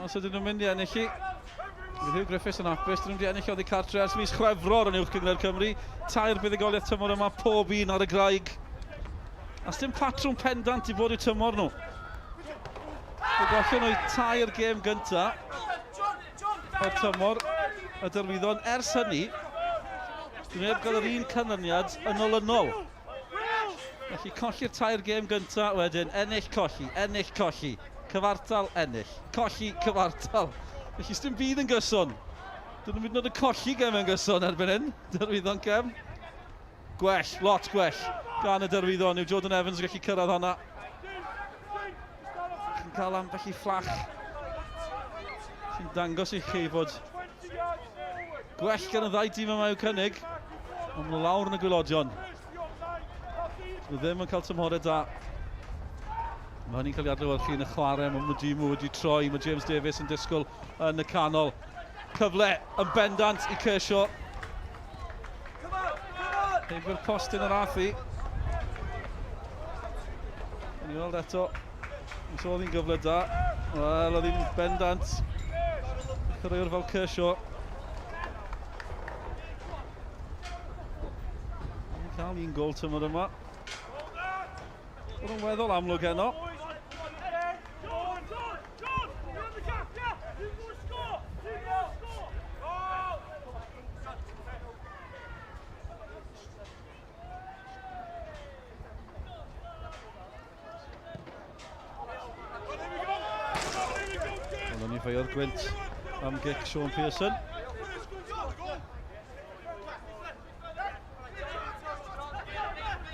Os ydyn nhw'n mynd i ennill i. Fydd Hugh Griffiths yn hapus. Dyn nhw'n wedi ennill oddi cartre ers mis Chwefror yn Uwch Gynghrair Cymru. Tair buddugoliaeth tymor yma, pob un ar y graig. A dim patrwm pendant i fod i'w tymor nhw. Fe gollon nhw tair gêm gynta o'r tymor y derwyddon ers hynny. Dyn nhw heb gael yr un canlyniad yn olynol. Felly colli'r tair gêm gynta, wedyn ennill, colli, ennill, colli, cyfartal, ennill, colli, cyfartal. Felly sdim byd yn gyson. Dyn nhw'n mynd yn colli gem yn gyson erbyn hyn, Derwyddon cefn. Gwell, lot gwell gan y Derwyddon. Yw Jordan Evans yn gallu cyrraedd honna. Chi'n cael ambell i fflach sy'n dangos i chi fod gwell gan y ddau dîm yma i'w cynnig. Ond maen nhw lawr yn y gwylodion. Nhw ddim yn cael tymhorau da. Mae hynny'n cael ei adlewyrchu yn y chwarae. Mae Mudimu wedi troi. Mae James Davies yn disgwyl yn y canol. Cyfle yn bendant i Kershaw. Heibio'r postyn yr ath i. Ni weld eto. Os oedd hi'n gyfle da. Wel, oedd hi'n bendant. Chwaraewr fel Kershaw. Ni'n cael un gol tymor yma. Bod yn weddol amlwg heno. Ond o'n i ffeio'r gwynt am gic Sean Pearson.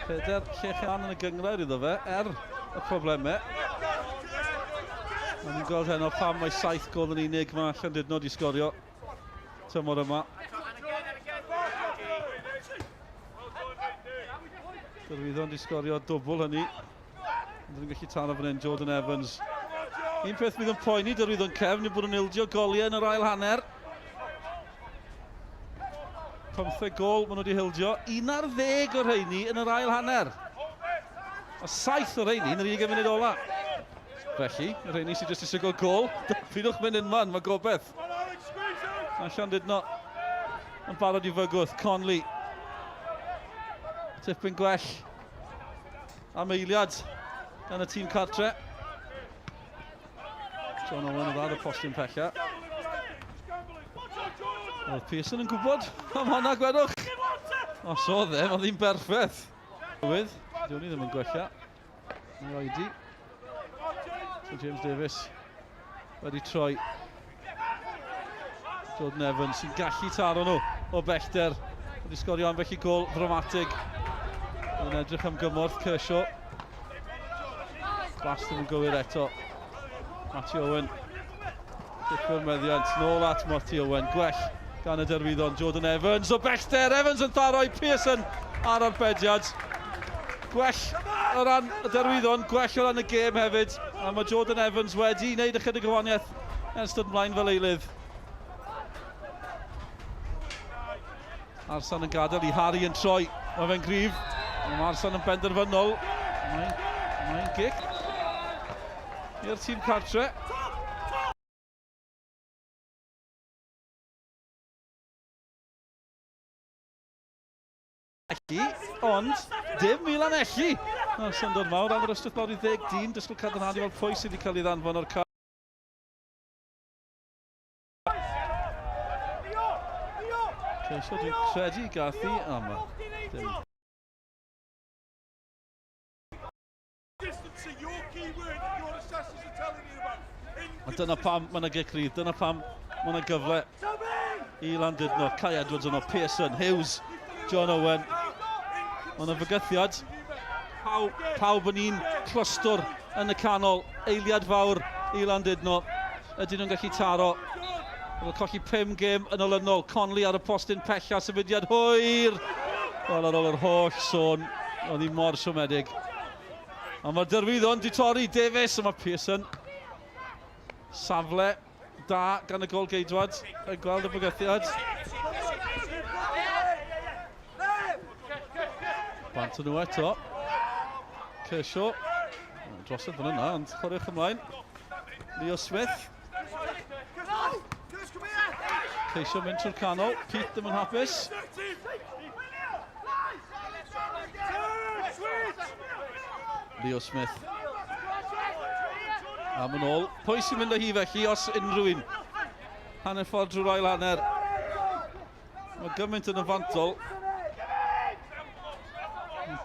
Peder llechen yn y gyngrair iddo fe, er y problemau. Mae'n ni'n gweld heno pam mae 7 gol yn unig mae Llandudno wedi sgorio tymor yma. Derwyddon wedi sgorio dwbl hynny. Ond yn gallu taro fan hyn, Jordan Evans. Un peth fydd yn poeni Derwyddon cefn yw bod yn ildio goliau yn yr ail hanner. 15 gol maen nhw wedi hildio. 11 o'r rheini yn yr ail hanner. A 7 o'r rheini yn yr 20 munud ola. Felly, y rheini sydd jyst eisiau gweld gol, pidwch mynd unman, mae gobeith. Mae Llandudno yn barod i fygwth. Conley. Tipyn gwell am eiliad gan y tîm cartre. John Owen oedd ar y postyn pella. Oedd Pearson yn gwybod am honna, gwedwch. Os oedd e, oedd hi'n berffaith. Tywydd, diwn ni ddim yn gwella. Mae'n oedi. So James Davies wedi troi. Jordan Evans sy'n gallu taro nhw o bellter. Wedi sgorio ambell i gol ddramatig. Yn edrych am gymorth Kershaw. Blas ddim yn gywir eto. Matty Owen. Dicwyr meddiant. Nôl at Matty Owen. Gwell gan y derwyddon. Jordan Evans o bellter. Evans yn tharo i Pearson ar arbediad. Gwell o ran y derwyddon, gwell o ran y gêm hefyd. A mae Jordan Evans wedi wneud ychydig o waniaeth ers dod ymlaen fel eilydd. Arsan yn gadael i Harry yn troi. Mae fe'n gryf. Mae Arsan yn benderfynol. Mae'n mae gic i'r tîm cartre. Elli, ond dim i Lanelli. Mae'r syndod mawr am yr ystwyth lawr i ddeg dyn, dysgwyl cadarnhad i weld pwy sydd wedi cael ei ddanfon o'r cae. Ceisio dwi'n credu gath i am dim. A dyna pam mae yna gic rydd, dyna pam mae yna gyfle i Landudno. Kai Edwards yno, Pearson, Hughes, John Owen. Mae yna fygythiad. Pawb, pawb yn un clystwr yn y canol. Eiliad fawr i Landudno. Ydyn nhw'n gallu taro? Mae colli 5 gêm yn olynol. Conley ar y postyn pella, symudiad hwyr. Wel, ar ôl yr holl sôn, oedd hi mor siomedig. Ond mae'r Derwyddon di torri Davies, a mae Pearson. Safle da gan y gol geidwad, yn gweld y bygythiad. Bant nhw eto. Kershaw. Drosodd fan yna, ond chwaraewch ymlaen. Leo Smith. Ceisio mynd trwy'r canol. Pete ddim yn hapus. Leo Smith. Am yn ôl. Pwy sy'n mynd â hi felly, os unrhyw un? Hanner ffordd drwy'r ail hanner. Mae gymaint yn y fantol.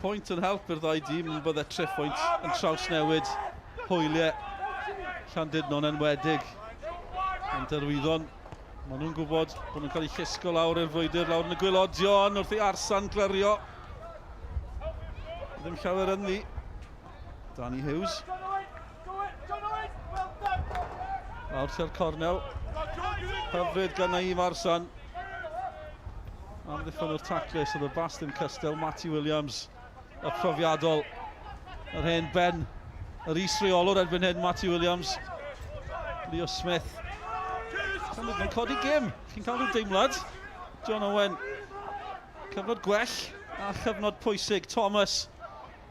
Pwynt yn help i'r ddau dîm, yn bydde triphwynt yn trawsnewid hwyliau Llandudno'n enwedig. Yn Derwyddon, maen nhw'n gwybod bod nhw'n cael eu llusgo lawr i'r frwydr, lawr yn y gwylodion wrth i Arsan glirio. Ddim llawer ynddi. Danny Hughes. Lawr tua'r cornel. Hyfryd gan Naeem Arsan. Amddiffyn o'r taclus oedd y bas ddim cystal. Matty Williams, y profiadol. Yr hen ben, yr is-reolwr erbyn hyn, Matty Williams. Leo Smith. Mae'n codi gêm. Chi'n cael rhyw deimlad. John Owen. Cyfnod gwell a chyfnod pwysig. Thomas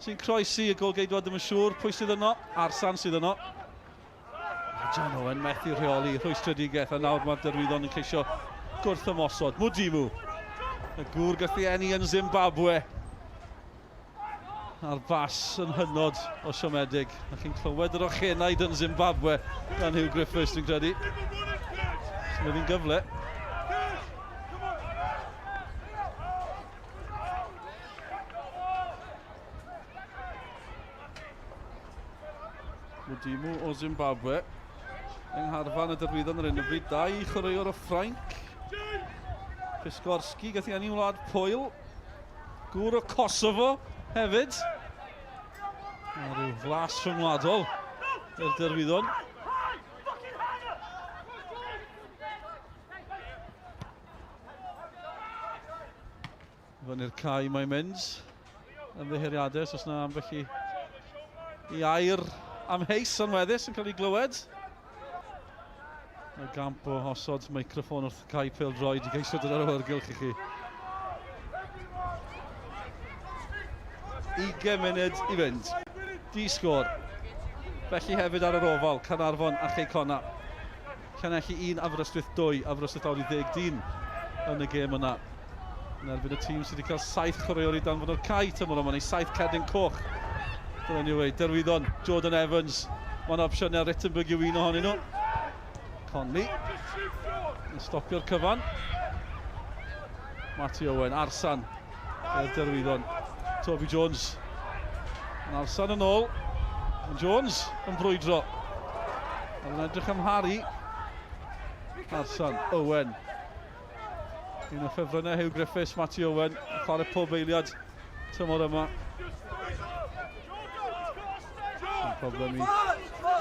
sy'n croesi y golgeidwad ddim yn siŵr pwy sydd yno. Arsan sydd yno. Mae John Owen methu rheoli rhwystredigaeth a nawr mae'r Derwyddon yn ceisio gwrth ymosod. Mwdimu, y gŵr gath ei eni yn Zimbabwe. A'r bas yn hynod o siomedig. A chi'n clywed yr ochenaid yn Zimbabwe gan Hugh Griffiths, dwi'n credu. Sy'n fi'n gyfle. Mudimu o Zimbabwe. Yng ngharfan y Derwyddon ar hyn o bryd, dau chwaraewr o Ffrainc. Piskorski gath ei eni wlad Pwyl. Gŵr o Kosovo hefyd. A rhyw flas rhyngwladol i'r Derwyddon. Fyny'r cae mae'n mynd. Ymddiheuriadau os oes yna ambell i, i air amheus anweddus yn cael ei glywed. Mae gamp o osod meicroffon wrth cae pêl-droed i geisio dod ar awyrgylch i chi. 20 munud i fynd. Di sgôr. Felly hefyd ar yr ofal, Caernarfon a Chei Connah. Llanelli 1, Aberystwyth 2. Aberystwyth lawr i 10 dyn yn y gêm yna. Yn erbyn y tîm sydd wedi cael 7 chwaraewr i danfon o'r cae tymor yma, neu 7 cerdyn coch. Dyna ni wei, Derwyddon, Jordan Evans. Mae'n opsiynau Rittenberg yw un ohonyn nhw. Conley yn stopio'r cyfan. Matty Owen, Arsan, i'r Derwyddon. Toby Jones yn Arsan yn ôl. Jones yn brwydro. Oedd yn edrych am Harry. Arsan, Owen. Un o ffefrynnau Hugh Griffiths, Matty Owen, yn chwarae pob eiliad tymor yma. Yn problem i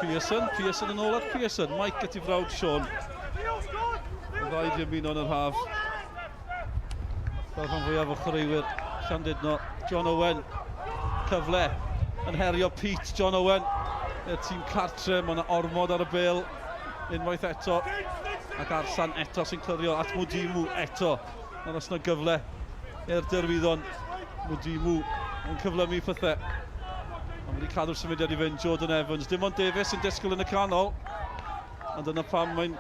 Pearson. Pearson yn ôl at Pearson. Mike at ei frawd Sean. Y ddau di ymuno yn yr haf. Fel rhan fwyaf o chwaraewyr Llandudno. John Owen, cyfle yn herio Pete. John Owen, i'r tîm cartre, mae yna ormod ar y bel unwaith eto. Ac Arsan eto sy'n clirio at Mwdimu eto. Nawr os yna gyfle i'r Derwyddon, Mwdimu yn cyflymu pethau. Ond wedi cadw'r symudiad i fynd, Jordan Evans. Dim ond Davies sy'n disgwyl yn y canol. Ond dyna pam mae'n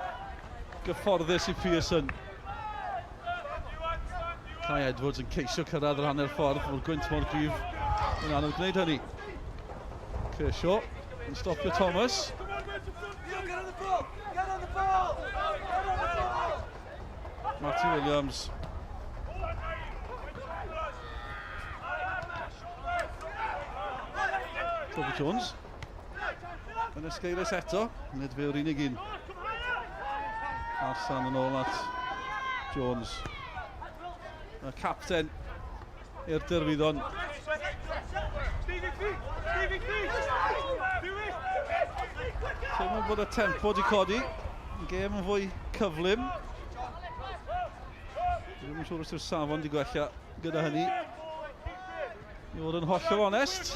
gyfforddus i Pearson. Kai Edwards yn ceisio cyrraedd yr hanner ffordd, mae'r gwynt mor gryf yn anodd gwneud hynny. Kershaw yn stopio Thomas. Matty Williams. Toby Jones. Yn esgeulus eto, nid fe yw'r unig un. Arsan yn ôl at Jones. Y capten i'r Derwyddon. Teimlo bod y tempo wedi codi. Gêm yn fwy cyflym. Dwi'n yn siŵr os yw'r safon wedi gwella gyda hynny. I fod yn hollol onest.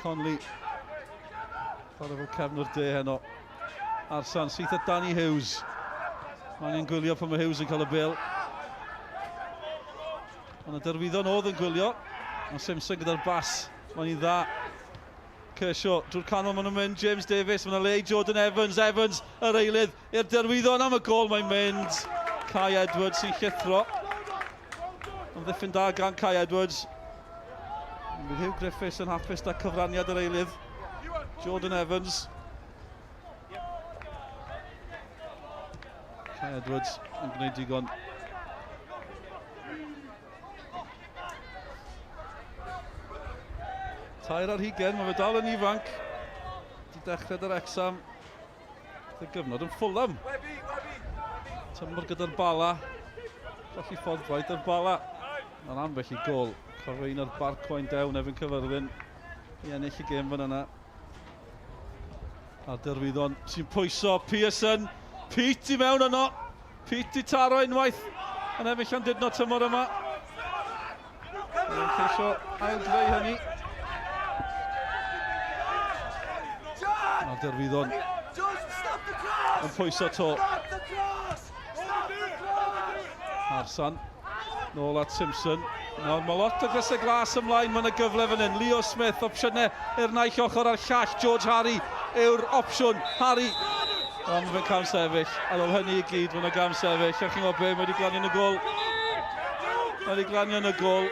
Conley. Chwarae fel cefnwr de heno. Arsan syth at Danny Hughes. Mae angen gwylio pan mae Hughes yn cael y bel. Ond y Derwyddon oedd yn gwylio. Mae Simpson gyda'r bas. Mae'n i'n dda. Kershaw drwy'r canol maen nhw'n mynd. James Davies, mae'n le i Jordan Evans. Evans, yr eilydd i'r Derwyddon am y gol mae'n mynd. Kai Edwards sy'n llithro. Amddiffyn da gan Kai Edwards. Bydd Hugh Griffiths yn hapus da cyfraniad yr eilydd. Jordan Evans. Kai Edwards yn gwneud digon. 20, mae fe dal yn ifanc. Di dechrau dy'r Wrexham. Dy gyfnod yn Fulham. Tymor gyda'r Bala. Colli ffordd gwaith yr Bala. Mae'n ambell i gol. Cofio un o'r Barcwain Dewn efo'n cyfyrddin i ennill y gêm fan yna. A Derwyddon sy'n pwyso Pearson. Pete i mewn yno. Pete i taro unwaith yn efo Llandudno tymor yma. Mae'n ceisio ail-greu hynny. A Derwyddon yn pwyso to. Arsan. Nôl at Simpson. Nawr mae lot o grysau glas ymlaen, mae yna gyfle fan hyn. Leo Smith, opsiynau i'r naill ochr a'r llall. George Harry yw'r opsiwn. Harry, ond fe'n cam sefyll. Ar ôl hynny i gyd, mae yna gam sefyll. A chi'n gwybod be, mae wedi glanio yn y gol. Mae wedi glanio yn y gol.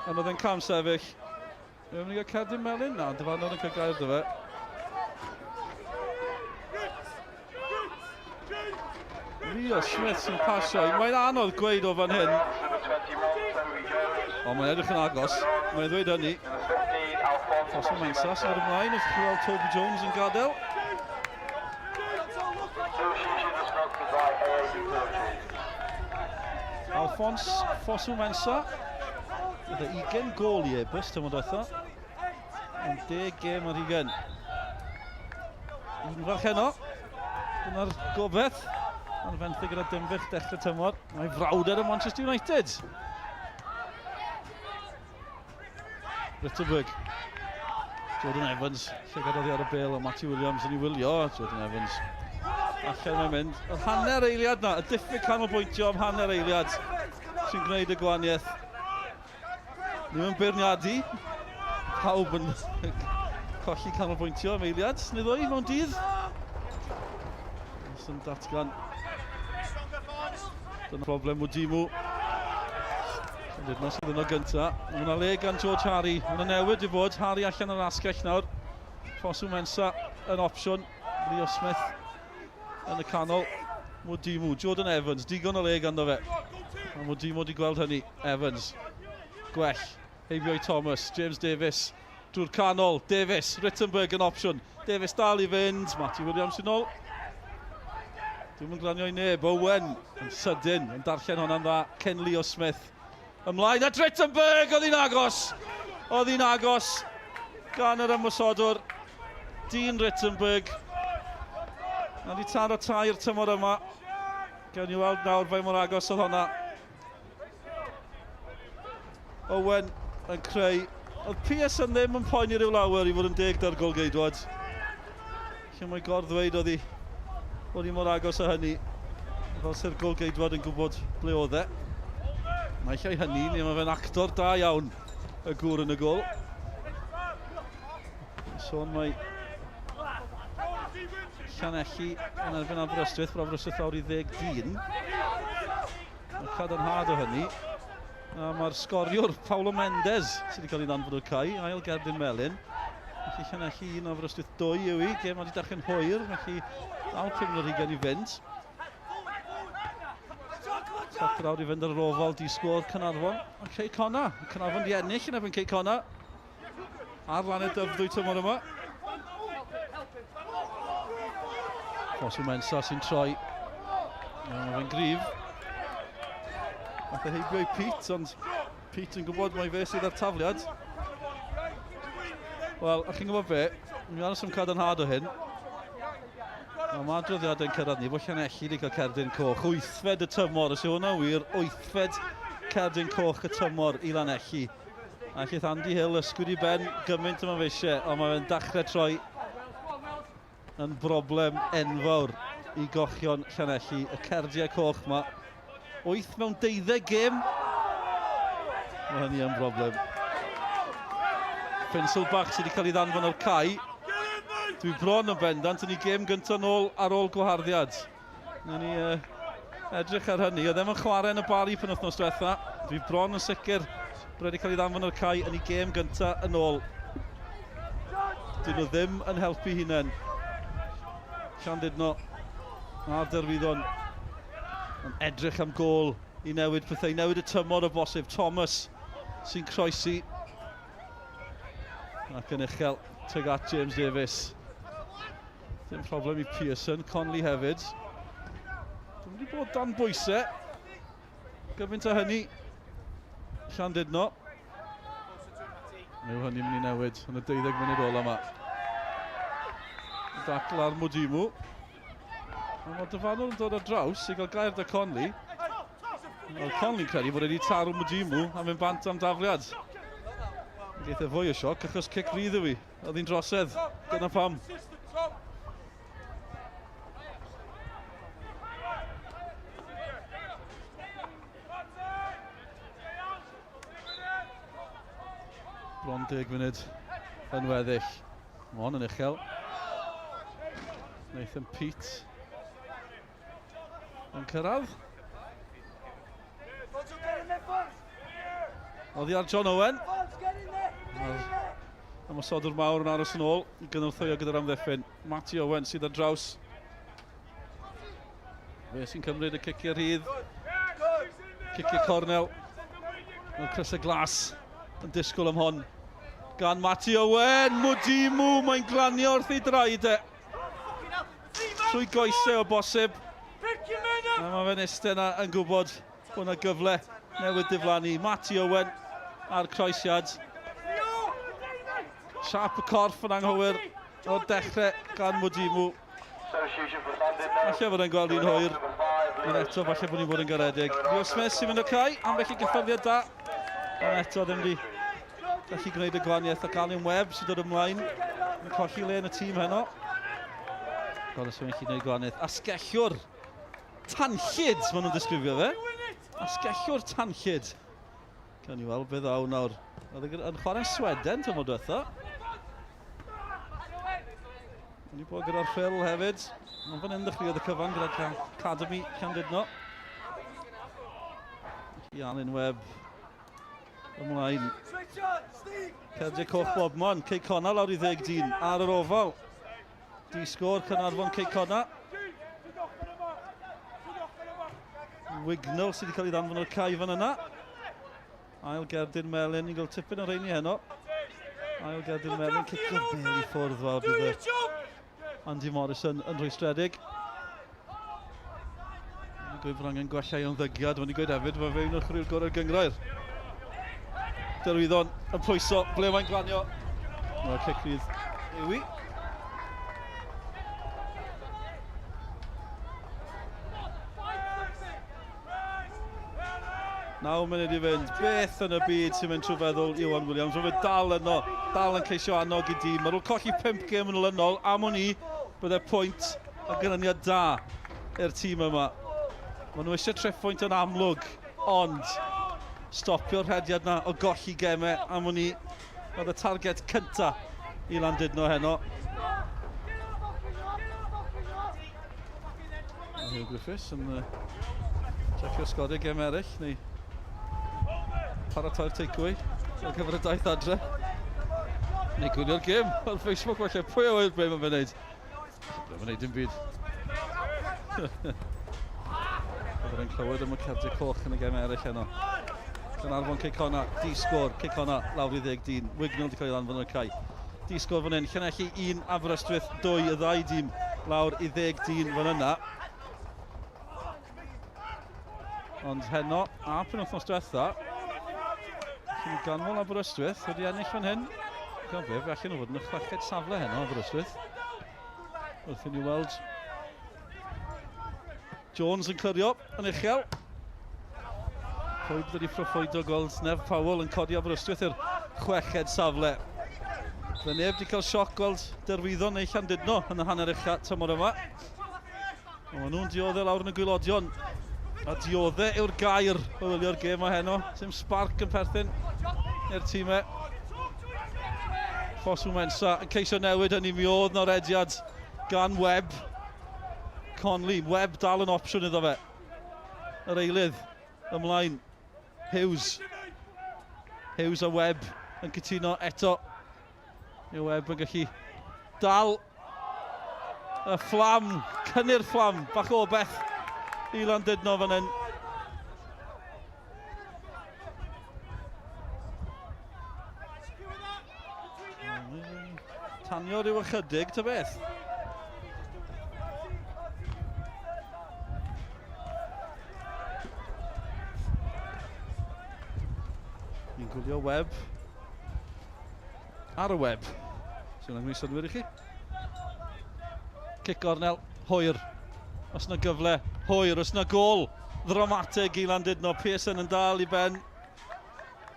Ond oedd e'n cam sefyll. Mae'n mynd i gael cerdyn melyn? Na, dyfarnwr yn cael gair dy fe. Leo Smith sy'n pasio. Mae'n anodd gweud o fan hyn. Ond mae'n edrych yn agos. Mae'n ddweud hynny. Fosu Mensah sy'n dod ymlaen wrth chi weld Toby Jones yn gadael. Alphonse Fosu Mensah. Gyda 20 gol i Ebus tymor diwetha. Yn 10 gêm ar hugen. Un fach heno. Dyna'r gobeith. Ar fenthyg gyda Dinbych dechrau tymor. Mae frawd ar y Manchester United. Rittenberg. Jordan Evans, llygad oddi ar y bel, a Matty Williams yn ei wylio. Jordan Evans allan mae'n mynd. Yr hanner eiliad na, y diffyg canolbwyntio am hanner eiliad sy'n gwneud y gwahaniaeth. Ni'n mynd beirniadu. Pawb yn colli canolbwyntio am eiliad neu ddwy mewn dydd. Sy'n datgan. Dyna problem Wdimu. Llandudno sydd yno gynta. Mae yna le gan George Harry. Mae yna newid i fod. Harry allan o'r asgell nawr. Fosu Mensah yn opsiwn. Leo Smith yn y canol. Mwdimu, Jordan Evans, digon o le ganddo fe. Mae Mwdimu wedi gweld hynny. Evans, gwell. Heibio i Thomas, James Davis drwy'r canol. Davis, Rittenberg yn opsiwn. Davis dal i fynd. Matty Williams yn ôl. Dwi'n yn glanio i neb. Owen yn sydyn, yn darllen hwnna'n dda. Ken Leo Smith ymlaen at Rittenberg! Oedd hi'n agos! Oedd hi'n agos gan yr ymwysodwr. Dean Rittenberg. Na di taro tair tymor yma. Gawn ni weld nawr faint mor agos oedd honna. Owen yn creu. Oedd Pearson ddim yn poeni rhyw lawer i fod yn deg da'r golgeidwad. Lle mae gor ddweud oedd hi bod hi mor agos â hynny. Fel sy'r golgeidwad yn gwybod ble oedd e. Naill ai hynny, neu mae fe'n actor da iawn, y gŵr yn y gol. Sôn mae Llanelli yn erbyn Aberystwyth, bod Aberystwyth lawr i ddeg dyn. Mae cadarnhad o hynny. A mae'r sgoriwr Paulo Mendes sydd wedi cael ei ddanfod o'r cae, ail gerdyn melyn. Felly Llanelli 1, Aberystwyth 2 yw i. Gêm wedi dechrau'n hwyr, felly dal 5 ar hugain i fynd. Chwarter awr i fynd ar yr ofal, di sgôr Caernarfon. A Cei Connah, Caernarfon di ennill yn erbyn Cei Connah. Ar lan y dyfdwy tymor yma. Fosu Mensah sy'n troi. Mae fe'n gryf. Nath e heibio i Pete, ond Pete yn gwybod mai fe sydd ar tafliad. Wel, a chi'n gwybod be? Mi aros am cadarnhad o hyn. Wel, mae adroddiadau'n cyrraedd ni bod Llanelli wedi cael cerdyn coch. Wythfed y tymor, os yw hwnna'n wir, wythfed cerdyn coch y tymor i Lanelli. A lleith Andy Hill ysgwyd i ben gymaint yma fe eisiau, ond mae fe'n dachrau troi yn broblem enfawr i gochion Llanelli. Y cerdiau coch yma. 8 mewn 12 gêm. Mae hynny yn broblem. Ffinselbach sydd wedi cael ei ddanfon o'r cae. Dwi bron yn bendant yn ei gêm gyntaf nôl ar ôl gwaharddiad. Nawn ni edrych ar hynny. Oedd e'n chwarae yn y Bari penwythnos diwetha. Dwi bron yn sicr bod wedi cael ei ddanfon o'r cae yn ei gêm gyntaf yn ôl. Dyn nhw ddim yn helpu hunain. Llandudno a'r Derwyddon yn edrych am gôl i newid pethau, i newid y tymor o bosib. Thomas sy'n croesi. Ac yn uchel tuag at James Davies. Dim problem i Pearson, Conley hefyd. Dwi'n wedi bod dan bwysau. Gymaint o hynny, Llandudno. Mae hynny'n mynd i newid yn y 12 munud ola yma. Dacl ar Mwdimu. A mae dyfarnwr yn dod ar draws i gael gair da Conley. Wel, Conley'n credu bod wedi taro Mwdimu a mynd bant am dafliad. Geith e fwy o sioc achos cic rydd yw i. Oedd hi'n drosedd. Dyna pam. Bron 10 munud yn weddill. Mae hon yn uchel. Nathan Peat yn cyrraedd. Oddi ar John Owen. Mae'r ymosodwr mawr yn aros yn ôl i gynorthwyo gyda'r amddiffyn. Matty Owen sydd ar draws. Fe sy'n cymryd y ciciau rhydd. Ciciau cornel. Mae'r crysau glas yn disgwyl am hon. Gan Matty Owen. Mwdimu, mae'n glanio wrth ei draed e. Trwy goesau o bosib. A mae fe'n eistedd yna yn gwybod bod yna gyfle newydd diflannu. Matty Owen a'r croesiad. Siap y corff yn anghywir o'r dechrau gan Mwdimu. Falle fod e'n gweld un hwyr, ond eto falle bod ni'n bod yn garedig. Leo Smith sy'n mynd o'r cae, ambell i gyffyrddiad da, ond eto ddim wedi gallu gwneud y gwahaniaeth ac Alun Webb sy'n dod ymlaen yn colli le yn y tîm heno. Gweld os yw'n gallu gwneud gwahaniaeth. Asgellwr tanllyd, maen nhw'n disgrifio fe. Asgellwr tanllyd. Gawn ni weld beth ddaw nawr. Oedd e yn chwarae'n Sweden tymor diwetha. O'n i bod gyda'r Phil hefyd. Ond fan hyn ddechreuodd y cyfan gyda'r Academy Llandudno. I Alun Webb ymlaen. Cerdiau coch bobman, Cei Connah lawr i ddeg dyn ar yr ofal. Di sgôr Caernarfon Cei Connah. Wignall sydd wedi cael ei ddanfon o'r cae fan yna. Ail gerdyn melyn, ni'n gweld tipyn o reini heno. Ail gerdyn melyn, cicio'r bel i ffwrdd fel bydd y Andy Morrison yn rhwystredig. Mae'n gweud bod angen gwella ei ymddygiad, mae'n gweud hefyd, mae fe un o'r chwaraewyr gorau'r gynghrair. Derwyddon yn pwyso, ble mae'n glanio? Mae'r cic rydd yw i. Naw munud i fynd. Beth yn y byd sy'n mynd trwy feddwl Iwan Williams? Mae fe dal yno, dal yn ceisio annog i dîm. Mae nhw'n colli 5 gêm yn olynol. Am wn i, bydde pwynt a ganlyniad da i'r tîm yma. Maen nhw eisiau triphwynt yn amlwg, ond stopio'r rhediad na o golli gemau am wn i oedd y targed cynta i Landudno heno. Huw Griffiths yn checio sgoriau gem eraill neu paratoi'r takeaway ar gyfer y daith adre. Neu gwylio'r gêm ar Facebook falle. Pwy a ŵyr be mae'n fe'n neud? Be mae'n neud dim byd. Byddwn yn clywed am y cardiau coch yn y gem eraill heno. Caernarfon Cei Connah, di sgôr, Cei Connah lawr i ddeg dyn. Wignall wedi cael ei ddanfon o'r cae. Di sgôr fan hyn, Llanelli 1, Aberystwyth 2, y ddau dîm lawr i ddeg dyn fan yna. Ond heno, a penwythnos diwetha, allan nhw ganmol Aberystwyth wedi ennill fan hyn. Gan be, fe allan nhw fod yn y chweched safle heno, Aberystwyth. Wrth i ni weld Jones yn clirio yn uchel. Pwy wedi proffwydo gweld Nev Powell yn codi Aberystwyth i'r chweched safle. Fe neb wedi cael sioc gweld Derwyddon neu Llandudno yn y hanner ucha tymor yma. Ond maen nhw'n dioddef lawr yn y gwylodion. A diodde yw'r gair o wylio'r gêm o heno. Sim sparc yn perthyn i'r tîmau. Fosu Mensa yn ceisio newid hynny. Mi oedd na rediad gan Webb. Conley, Webb dal yn opsiwn iddo fe. Yr eilydd ymlaen. Hughes. Hughes a Webb yn cytuno eto. Yw Webb yn gallu dal y fflam, cynnu'r fflam, bach o beth i Landudno fan hyn. Tanio rhyw ychydig, ta beth. Ni'n gwylio Webb. Ar y web. Sy'n hwnna'n gwneud synnwyr i chi? Cic gornel, hwyr. Os yna gyfle, hwyr. Os yna gol ddramatig i Landudno. Pearson yn dal i ben.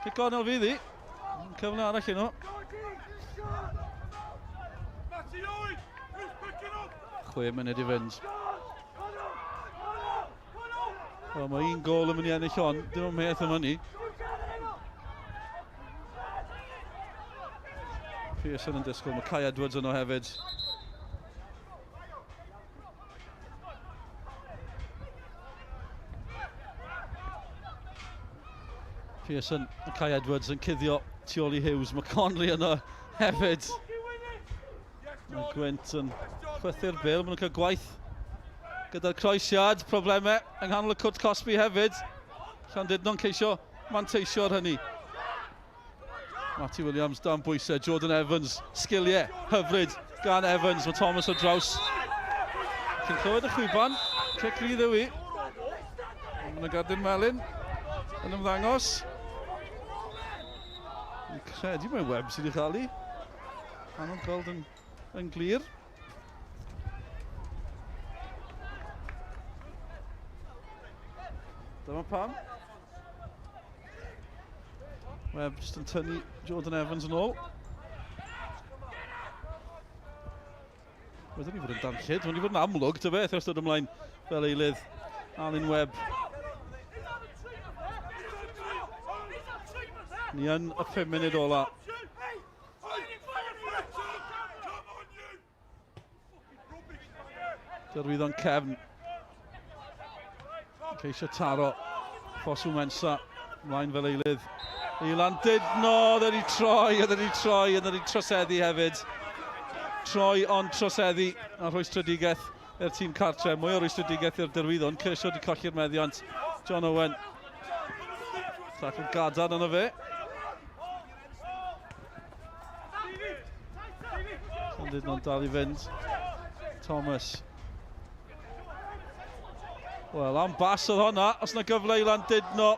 Cic gornel fydd hi. Cyfle arall i nhw. 6 munud i fynd. Wel, mae un gol yn mynd i ennill hon. Dim ond meth am hynny. Pearson yn disgwyl. Mae Kai Edwards yno hefyd. Pearson a Kai Edwards yn cuddio tu ôl i Hughes. Mae Conley yno hefyd. Mae Gwynt yn chwythu'r bel. Maen nhw'n cael gwaith gyda'r croesiad. Problemau yng nghanol y cwrt cosbi hefyd. Llandudno'n ceisio manteisio ar hynny. Matty Williams dan bwysau. Jordan Evans, sgiliau hyfryd gan Evans. Mae Thomas o draws. Chi'n clywed y chwiban. Cic rydd yw i. Mae'n gardyn melyn yn ymddangos. Fi'n credu mae Webb sydd wedi chael ei. Anodd gweld yn, yn glir. Dyma pam. Webb jyst yn tynnu Jordan Evans yn ôl. Wedyn ni fod yn danllyd, wedi fod yn amlwg, dy beth, ers dod ymlaen fel eilydd Alun Webb. Ni yn y 5 munud ola. Dyrwyddo'n cefn. Ceisio taro. Fosu Mensa, mlaen fel eilydd. Eilan Didno, oedd wedi troi, oedd wedi troi, oedd wedi troseddu hefyd. Troi ond troseddu a rhwystredigaeth i'r tîm cartre. Mwy o rwystredigaeth i'r Derwyddon. Kershaw wedi colli'r meddiant. John Owen. Tacl gadarn yno fe. Llandudno'n dal i fynd. Thomas. Wel, am bas oedd honna. Os na gyfle i Landudno.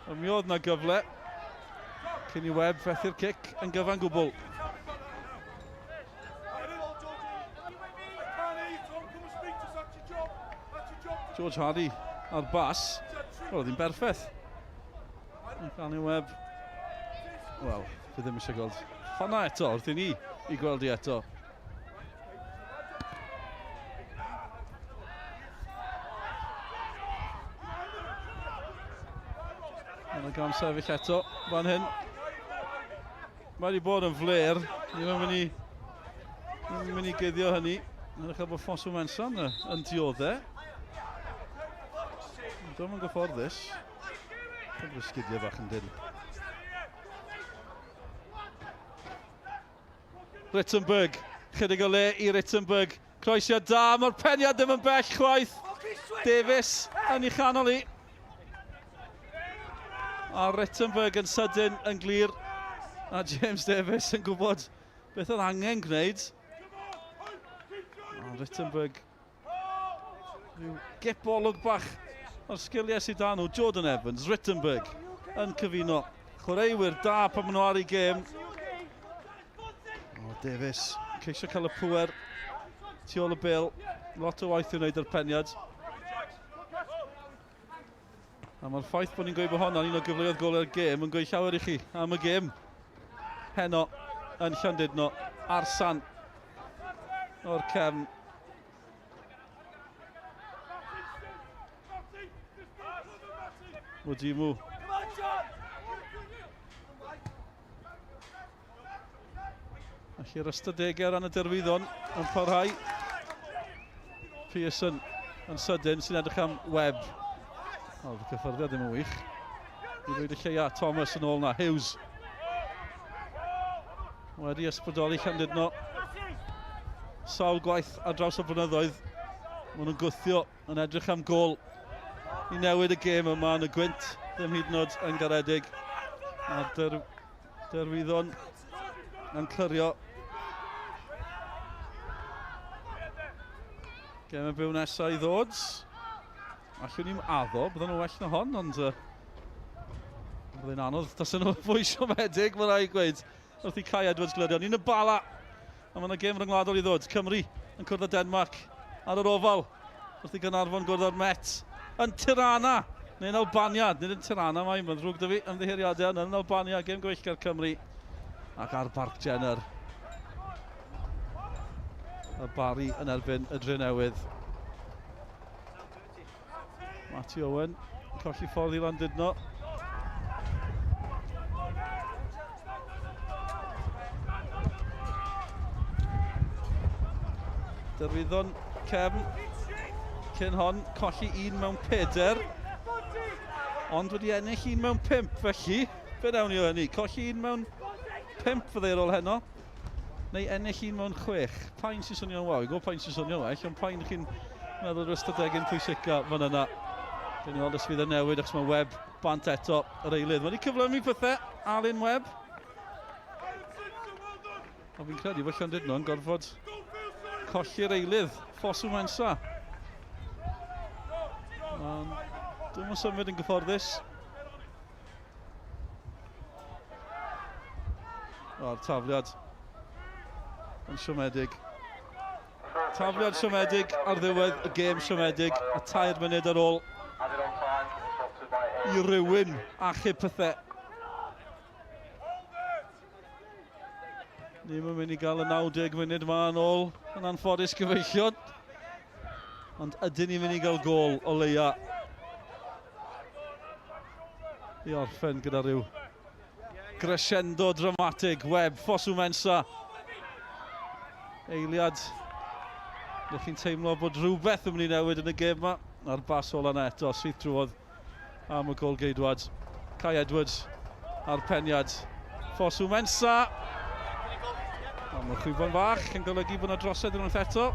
Ond mi oedd na gyfle. Cyn i Webb fethu'r cic yn gyfan gwbl. George Hardy ar bas. Wel, oedd hi'n berffaith. Danny Webb. Wel, fi ddim eisiau gweld honna eto, wrth i ni i gweld i eto. Mae'n gam sefyll eto fan hyn. Mae wedi bod yn fler. Ni ddim yn mynd i, ddim yn mynd i guddio hynny. Mae'n edrych bod Fosu Mensan yn dioddau. Dwi'n yn gyfforddus. Dwi'n sgidiau bach yn dyn. Rittenberg. Chydig o le i Rittenberg. Croesiad da, mae'r peniad ddim yn bell chwaith. Davies yn ei chanol i. A Rittenberg yn sydyn yn glir. A James Davies yn gwybod beth oedd angen gwneud. A Rittenberg Rhyw gip olwg bach o'r sgiliau sydd dan nhw. Jordan Evans, Rittenberg yn cyfuno. Chwaraewyr da pan maen nhw ar ei gêm. O, Davies, ceisio cael y pwer tu ôl y bel. Lot o waith i'w wneud ar peniad. A mae'r ffaith bod ni'n gweud bod honna'n un o gyfleoedd golau'r gêm yn gweud llawer i chi am y gêm. Heno yn Llandudno, Arsan o'r cefn. Wadimu. Felly'r ystadegau ran y derwyddon yn parhau. Pearson yn sydyn sy'n edrych am Webb. O, y cyffyrddiad ddim yn wych. I ddweud y lleia, Thomas yn ôl na, Hughes. Wedi ysbrydoli Llandudno. Sawl gwaith ar draws y blynyddoedd. Maen nhw'n gwthio yn edrych am gol i newid y gêm yma yn y gwynt. Ddim hyd yn oed yn garedig. A der, Derwyddon yn clirio. Gemau byw nesaf i ddod. Allwn ni'm addo, bydden nhw'n well na hon, ond uh, byddai'n anodd. Tasen nhw fwy siomedig, mae rhaid gweud, wrth i Kai Edwards glirio. Ni'n y bala, a mae yna gêm ryngwladol i ddod. Cymru yn cwrdd â Denmark ar yr ofal, wrth i Gaernarfon gwrdd â'r Met yn Tirana, neu'n Albania. Nid yn Tirana mae, mae'n ddrwg dy fi, ymddiheuriadau, yn Albania, gêm gyfeillgar Cymru ac ar Barc Jenner. Y Barry yn erbyn y Drenewydd. Matty Owen, colli ffordd i Landudno. Derwyddon cefn cyn hon, colli un mewn peder, ond wedi ennill un mewn pump, felly be wnawn ni o hynny? Colli un mewn pump fyddai ar ôl heno, neu ennill un mewn chwech. Pa'n sy'n swnio'n wael? Gwybod pa'n sy'n swnio'n well, ond pa'n chi'n meddwl yr ystadegyn pwysica fan yna. Dyn ni weld os fydd yn newid, achos mae Webb bant eto yr eilydd. Mae wedi cyflymu pethau, Alun Webb. A fi'n credu bod Llandudno yn gorfod colli'r eilydd, Fosu Mensa. Dwi'n yn symud yn gyfforddus. O'r tafliad yn siomedig. Tafliad siomedig ar ddiwedd y gêm siomedig a tair munud ar ôl i rywun achub pethau. Ni'n mynd i gael y 90 munud yma yn ôl yn anffodus gyfeillion. Ond ydyn ni'n mynd i gael gol o leia i orffen gyda rhyw crescendo dramatig. Webb, Fosu Mensa. Eiliad. Ydych chi'n teimlo bod rhywbeth yn mynd i newid yn y gêm yma? A'r bas ola na eto, syth drwodd am y gol geidwad. Kai Edwards a'r peniad. Fosu Mensa. Am y chwifon fach yn golygu bod yna drosedd unwaith eto.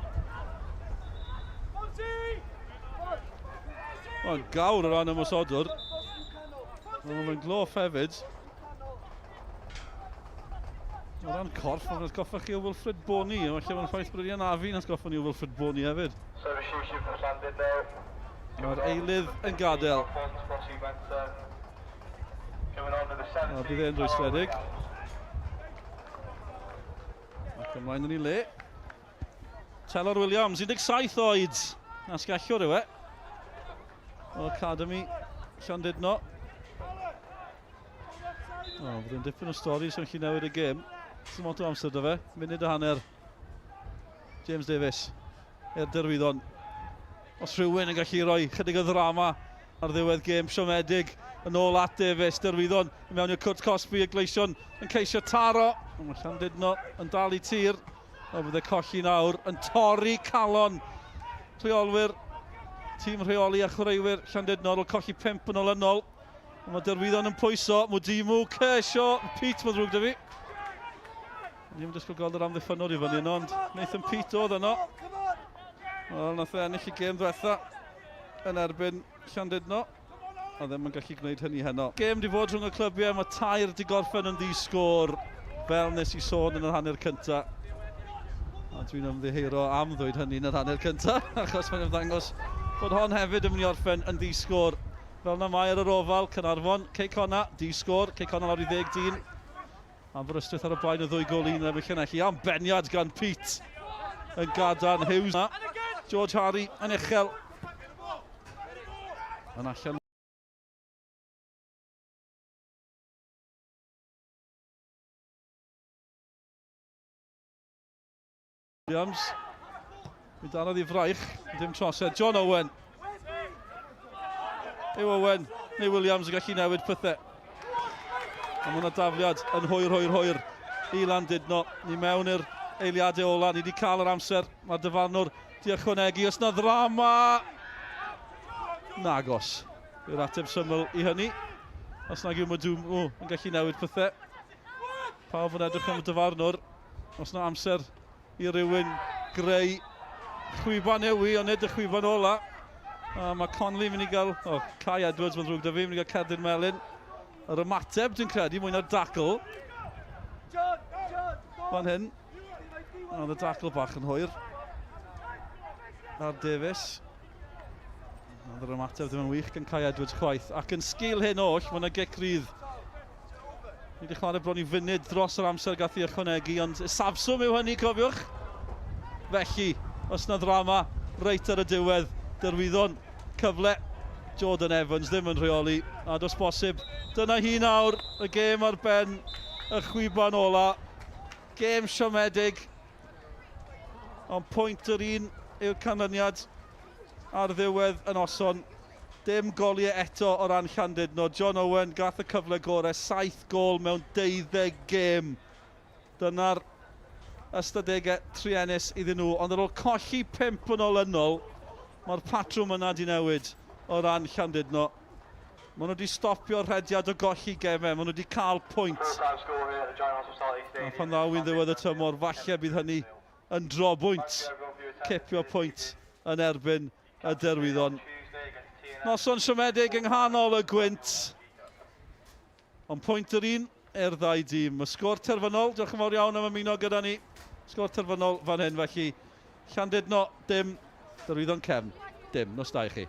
Mae'n gawr o ran ymosodwr. Mae'n gloff hefyd. O ran corff, mae'n atgoffa chi o Wilfred Bony. A falle mae'n ffaith bod wedi anafu yn atgoffa ni o Wilfred Bony hefyd. Mae'r eilydd yn gadael. A bydd e'n rwystredig. Ac ymlaen yn ei le. Telor Williams, 17 oed. Asgellwr yw e. O Academy Llandudno. O, bydd yn dipyn o stori sy'n gallu newid y gêm. Sy'n lot o amser dy fe. Munud a hanner. James Davies i'r Derwyddon. Os rhywun yn gallu rhoi chydig o ddrama ar ddiwedd gêm siomedig yn ôl at Davies, Derwyddon i mewn i'r cwrt cosbi, y Gleision yn ceisio taro. Ond mae Llandudno yn dal i tir. O, bydd y colli nawr yn torri calon rheolwyr, tîm rheoli a chwaraewyr Llandudno ar ôl colli pump yn olynol. Ond mae Derwyddon yn pwyso, Mwdimu, Kershaw, Pete, mae'n ddrwg da fi. Ni ddim yn disgwyl gweld yr amddiffynnwr i fyny yno, ond Nathan Pete oedd yno. Wel, nath e ennill y gêm ddiwetha yn erbyn Llandudno, a ddim yn gallu gwneud hynny heno. Gêm di fod rhwng y clybiau, mae tair di gorffen yn ddi-sgôr, fel nes i sôn yn yr hanner cynta. A dwi'n ymddiheuro am ddweud hynny yn yr hanner cynta, achos mae'n ymddangos bod hon hefyd yn mynd i orffen yn ddi-sgôr. Fel na mae ar yr ofal, Caernarfon, Cei Connah, di-sgôr, Cei Connah lawr i ddeg dyn. Aberystwyth ar y blaen y ddwy gol un yn erbyn Llanelli. Am beniad gan Pete yn gadarn. Hughes. George Harry yn uchel. Yn allan. Williams. Mi darodd i fraich, dim trosedd. John Owen. Yw Owen neu Williams yn gallu newid pethau. A mae yna dafliad yn hwyr, hwyr, hwyr i Landudno. Ni mewn i'r eiliadau ola, ni wedi cael yr amser. Mae'r dyfarnwr di ychwanegu. Os na ddrama! Nagos. Yw'r ateb syml i hynny. Os nag yw Madumu yn gallu newid pethau. Pawb yn edrych am y dyfarnwr. Os na amser i rywun greu chwiban yw i, ond nid y chwiban ola. A mae Conley mynd i gael, o, oh, Kai Edwards, mae'n ddrwg da fi, mynd i gael cerdyn melyn. Yr ymateb, dwi'n credu, mwy na'r dacl. Fan hyn. Oedd y dacl bach yn hwyr. ar Davies. Oedd yr ymateb ddim yn wych gan Kai Edwards chwaith. Ac yn sgil hyn oll, mae yna gic rydd. Ni wedi chwarae bron i funud dros yr amser gath i ychwanegu, ond safswm yw hynny, cofiwch. Felly, os na ddrama reit ar y diwedd, Derwyddon cyfle Jordan Evans ddim yn rheoli, a does bosib. Dyna hi nawr, y gêm ar ben y chwiban ola. Gêm siomedig, ond pwynt yr un yw'r canlyniad ar ddiwedd y noson. Dim goliau eto o ran Llandudno. John Owen gath y cyfle gorau, 7 gôl mewn 12 gêm. Dyna'r ystadegau truenus iddyn nhw, ond ar ôl colli 5 yn olynol, mae'r patrwm yna di newid o ran Llandudno. Maen nhw wedi stopio'r rhediad o golli gemau, maen nhw wedi cael pwynt. A pan ddaw i'n ddiwedd y tymor, falle bydd hynny yn drobwynt, cipio pwynt yn erbyn y Derwyddon. Noson siomedig yng nghanol y gwynt. Ond pwynt yr un i'r ddau dîm. Y sgôr terfynol, diolch yn fawr iawn am ymuno gyda ni. Sgôr terfynol fan hyn felly. Llandudno, dim. Derwyddon Cefn, dim. Nos da i chi.